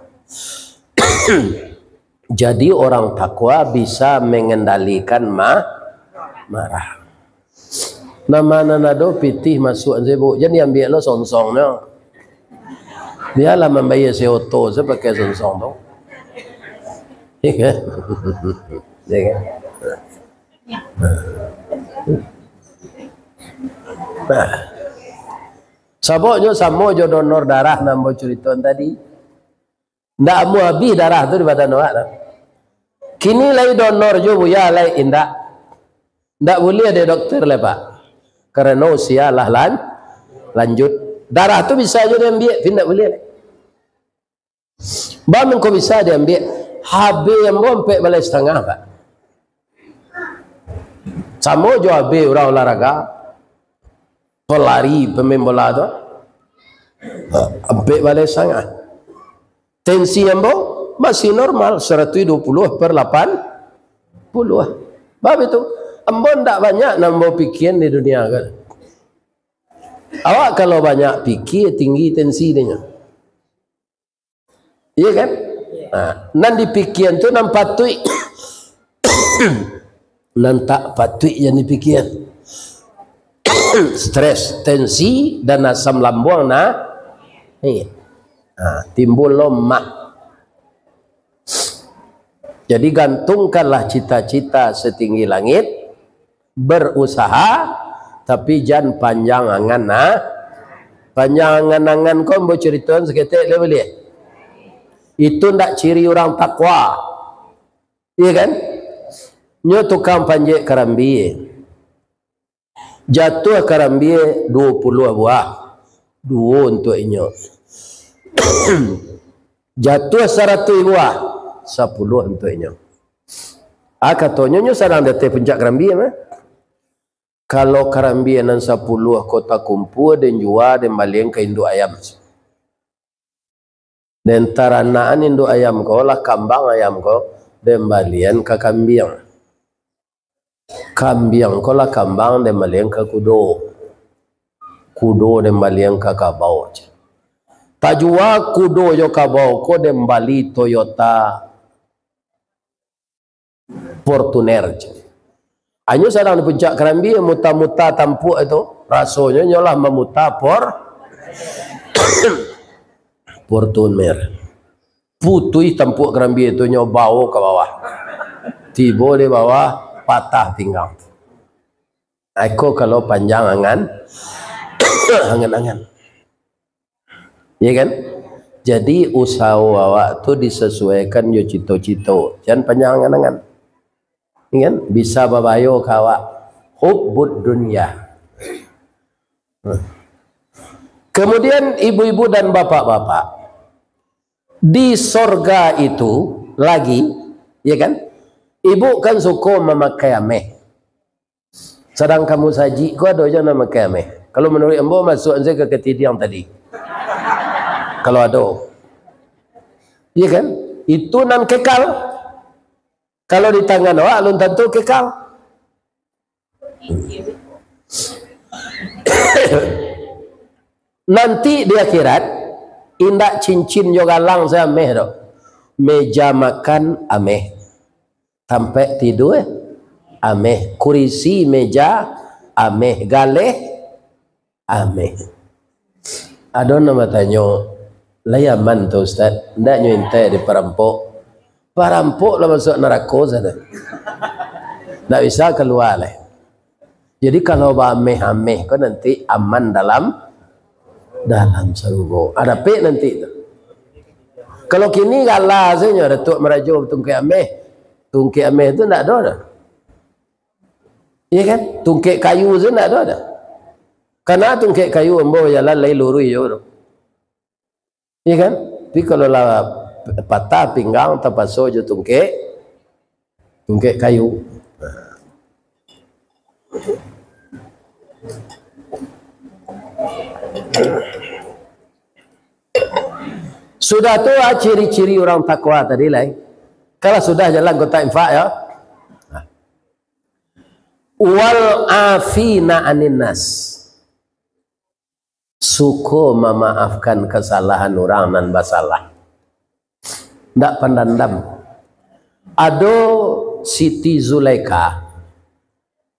Jadi, orang takwa bisa mengendalikan ma-, marah. Nama nan ado pitih masuak sibuk, jan diambiak lo songsong nyo. Bialah mambayar sewa oto sajo pakai songsong tu. Iya kan? Iya kan? Nah. Sababnyo samo jo donor darah nan ambo curitoan tadi. Ndak amuah abih darah tu di badan awak tu. Kini lai donor jo, Buya, lai indak. Ndak buliah dek dokter lai, Pak. Karano usia lah lan-, lanjut. Darah tu bisa jo diambiak, tapi ndak buliah lai. Baa mangko bisa diambiak? H B ambo ampek baleh satangah, Pak. Samo jo H B urang olahraga, pelari, pemain bola tu, ampek baleh satangah. Tensi ambo masih normal, saratuih duo puluah per lapan puluah. Bab itu, ambo ndak banyak nan ambo pikian di dunia ko. Awak kalau banyak pikia, tinggi tensi dinyo. Iya kan? Nah, nan dipikian tu nan patuik. Nan tak patuik yang dipikian. Stres, tensi, dan asam lambung na-, iya. Nah, timbul lemak. Jadi, gantungkanlah cita-cita setinggi langit, berusaha, tapi jan panjang angan, nah. Panjang angan-angan ko ambo curitoan saketek lai buliah. Itu ndak ciri urang takwa. Iya kan? Nyo tukang panjek karambia. Jatuah karambia duo puluah buah, duo untuak inyo. Jatuah saratuih buah, sapuluah untuak inyo. Ah, katonyo, nyo sadang di ateh puncak karambia mah. Kalau karambia nan sapuluah ko takumpua, den jua, den balian ka induak ayam. Den taranakan induak ayam ko, lah kambang ayam ko, den balian ka kambiang. Kambiang ko lah kambang, den balian ka kudo. Kudo den balian ka kabau. Tajua kudo jo kabau ko, den bali Toyota Fortuner. Anyo sadang di puncak karambia, muta-muta tampuak tu, rasonyo nyo lah mamuta Por-, Fortuner. Putuih tampuak karambia tu, nyo bao ka bawah. Tibo di bawah, patah pinggang. Iko kalau panjang angan, angan-angan. Ya kan? Jadi, usaho awak tu disesuaikan jo cito-cito. Jan panjang angan-angan. Ya kan? Bisa babayo ka awak. Hubbud dunya. Kemudian, ibu-ibu dan bapak-bapak, di sorga itu lagi, ya kan? Ibu kan suko mamakai ameh. Sadang ka musajik ko ado juo nan makai ameh. Kalau manuruik ambo, masuak sajo ka katidiang tadi. Kalau ado. Iya kan? Itu nan kekal. Kalau di tangan awak, alun tantu kekal. Nanti di akhirat, indak cincin jo galang se ameh doh. Meja makan ameh. Tampek tidua ameh. Kurisi, meja ameh. Galeh ameh. Ado nan batanyo, "Lai aman tu, Ustaz? Ndak nyo intai dek parampok?" Parampok lah masuak narako sana. Ndak bisa kalua lai. Jadi, kalau baameh-ameh ko nanti aman dalam, dalam sarugo. Ah, dapek nanti tu. Kalau kini gala sajo, Datuak Marajo tungkek ameh. Tungkek ameh tu ndak ado doh. Iya kan? Tungkek kayu tu ndak ado doh. Karena tungkek kayu ambo bajalan lai luruih jo tu. Iya kan? Tapi kalau lah patah pinggang, tapaso jo tungkek, tungkek kayu. Sudah tu, ah, ciri-ciri urang takwa tadi lai. Kalau sudah jalan kotak infak, ya. Wal afina anin nas. Suko mamaafkan kasalahan urang nan basalah. Ndak pandandam. Ado Siti Zulaikha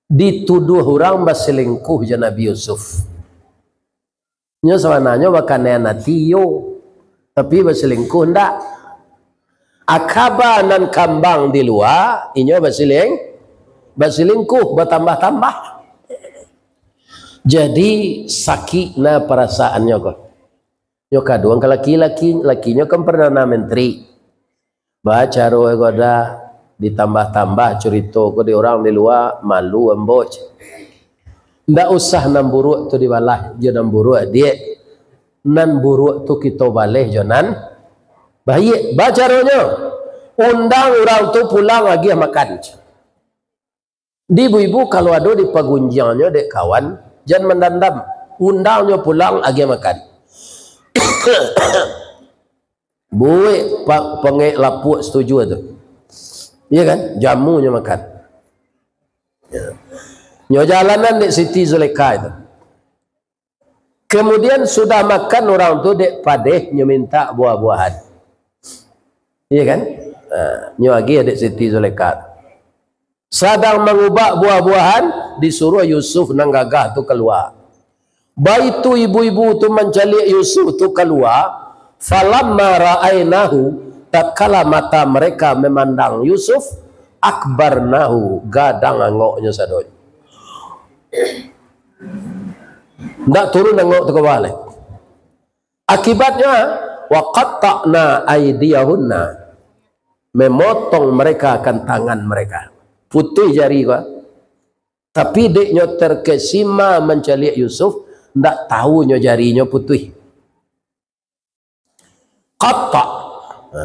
dituduah urang baselingkuh jo Nabi Yusuf. Nyo sabananyo bakanaian ati, iyo, tapi baselingkuh ndak. Akaba nan kambang di lua, inyo baseling-, baselingkuh, batambah-tambah. Jadi, sakik na parasaannyo ko. Nyo kaduang ka laki-laki, lakinyo kan Perdana Menteri. Bacaro ko dah, ditambah-tambah curito ko di urang di lua, malu ambo, ceh. Ndak usah nan buruak tu dibalah jo nan buruak, diak. Nan buruak tu kito baleh jo nan baiak. Bacaronyo, undang urang tu pulang agiah makan, ceh. Di ibu-ibu, kalau ado dipagunjiangnyo dek kawan, jan mandandam. Undangnyo pulang, agiah makan. Buek pa-, pangek lapuak satuju tu. Iya kan? Jamunyo makan. Ya. Nyo jalanan dek Siti Zulaikha itu. Kemudian sudah makan urang tu dek padeh, nyo mintak buah-buahan. Iya kan? Ha, nyo agiah dek Siti Zulaikha. Sadang mangubak buah-buahan, disuruah Yusuf nan gagah tu kalua. Baitu ibu-ibu tu mancaliak Yusuf tu kalua, falamma ra'ainahu, tatkala mata mereka memandang Yusuf, akbarnahu, gadang angoknyo sadonyo. Ndak turun angok tu ka bawah lai. Akibatnyo, wa qatta'na aidiyahunna, memotong mereka akan tangan mereka. Putuih jari ko. Tapi dek nyo terkesima mancaliak Yusuf, ndak tahu nyo jarinyo putuih. Qatta'. Ha.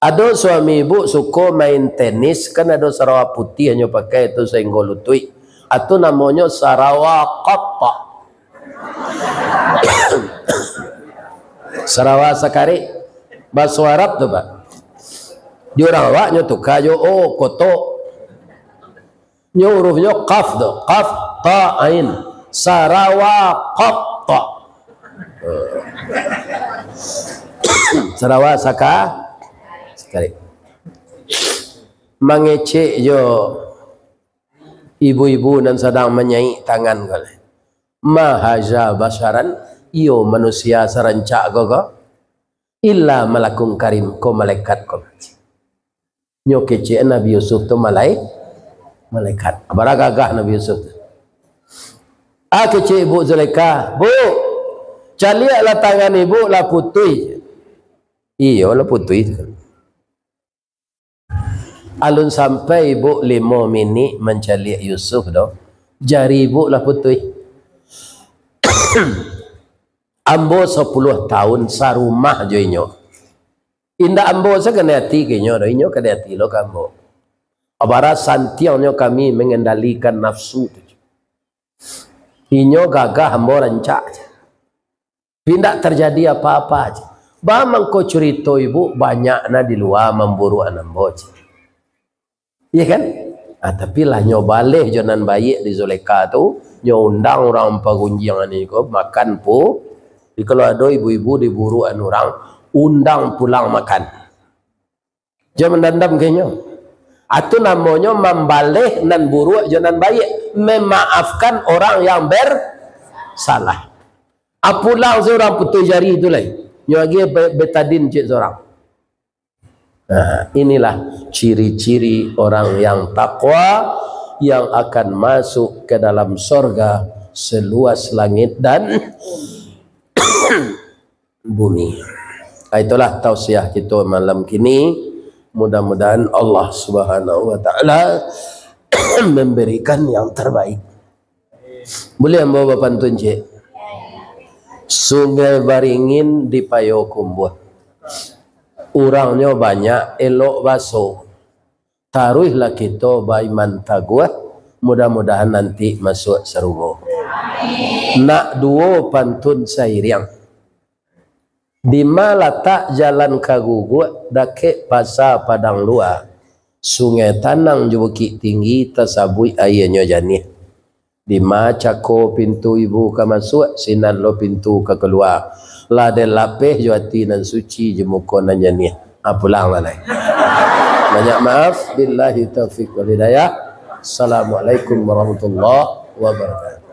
Ado suami ibu suko main tenis, kan ado sarawa putiah nyo pakai tu sainggo lutuik. Atu namonyo sarawa qatta'. Sarawa sakarik. Baso Arab tu, Pak. Di urang awak nyo tuka jo o, kotok. Nyo hurufnyo qaf tu. Qaf, ta, ain. Sarawa qatta'. Sarawa saka-, sakarik. Mangecek jo ibu-ibu nan sadang manyaik tangan ko lai. Ma haza basyaran, iyo manusia sarancak ko ko. Illa malakun karim, ko malaikat ko. Nyo kecek Nabi Yusuf tu malai-, malaikat. Bara gagah Nabi Yusuf tu. Ah, kecek Ibu Zulaikha, "Bu, caliaklah tangan ibu lah putuih." Iyo lah putuih tu. Alun sampai ibu limo minik mancaliak Yusuf doh, jari ibu lah putuih. Ambo sapuluah tahun sarumah jo inyo. Indak ambo saganai ati ka inyo doh, inyo kadai ati lo ka ambo. Abara santiangnyo kami mangendalikan nafsu tu. Inyo gagah, ambo rancak. Indak tarjadi apa-apa. Ba mangko curito ibu banyak na di lua mamburuakan ambo, cik. Iya kan? Ah, tapi lah nyo baleh jo nan baiak di Zulekha tu, nyo undang urang pagunjiang ni ko makan pu. Jadi kalau ado ibu-ibu diburuakan urang, undang pulang makan. Jan mandandam ka inyo. Atu namonyo mambaleh nan buruak jo nan baiak, memaafkan orang yang bersalah. Ah, pulang surang putuih jari tu lai. Nyo agiah be-, betadin cik surang. Nah, inilah ciri-ciri orang yang takwa yang akan masuk ke dalam sorga seluas langit dan bumi. Ah, itulah tausiah kita malam kini. Mudah-mudahan Allah Subhanahu wa Ta'ala memberikan yang terbaik. Boleh ambo bapantun, cik? Sungai Baringin di Payokumbuah. Urangnyo banyak, elok baso. Taruihlah kito baiman taguah, mudah-mudahan nanti masuak sarugo. Nak duo pantun sairiang. Dima latak jalan ka Guguak, dakek Pasa Padang Lua. Sungai Tanang jo Bukik Tinggi, tasabuik aianyo janiah. Dima cako pintu ibu ka masuak, sinan lo pintu ka kalua. Lah den lapeh jo ati nan suci, jo muko nan janiah. Ah, pulanglah lai. Banyak maaf. Billahi taufik wal hidayah. Assalamualaikum warahmatullahi wabarakatuh.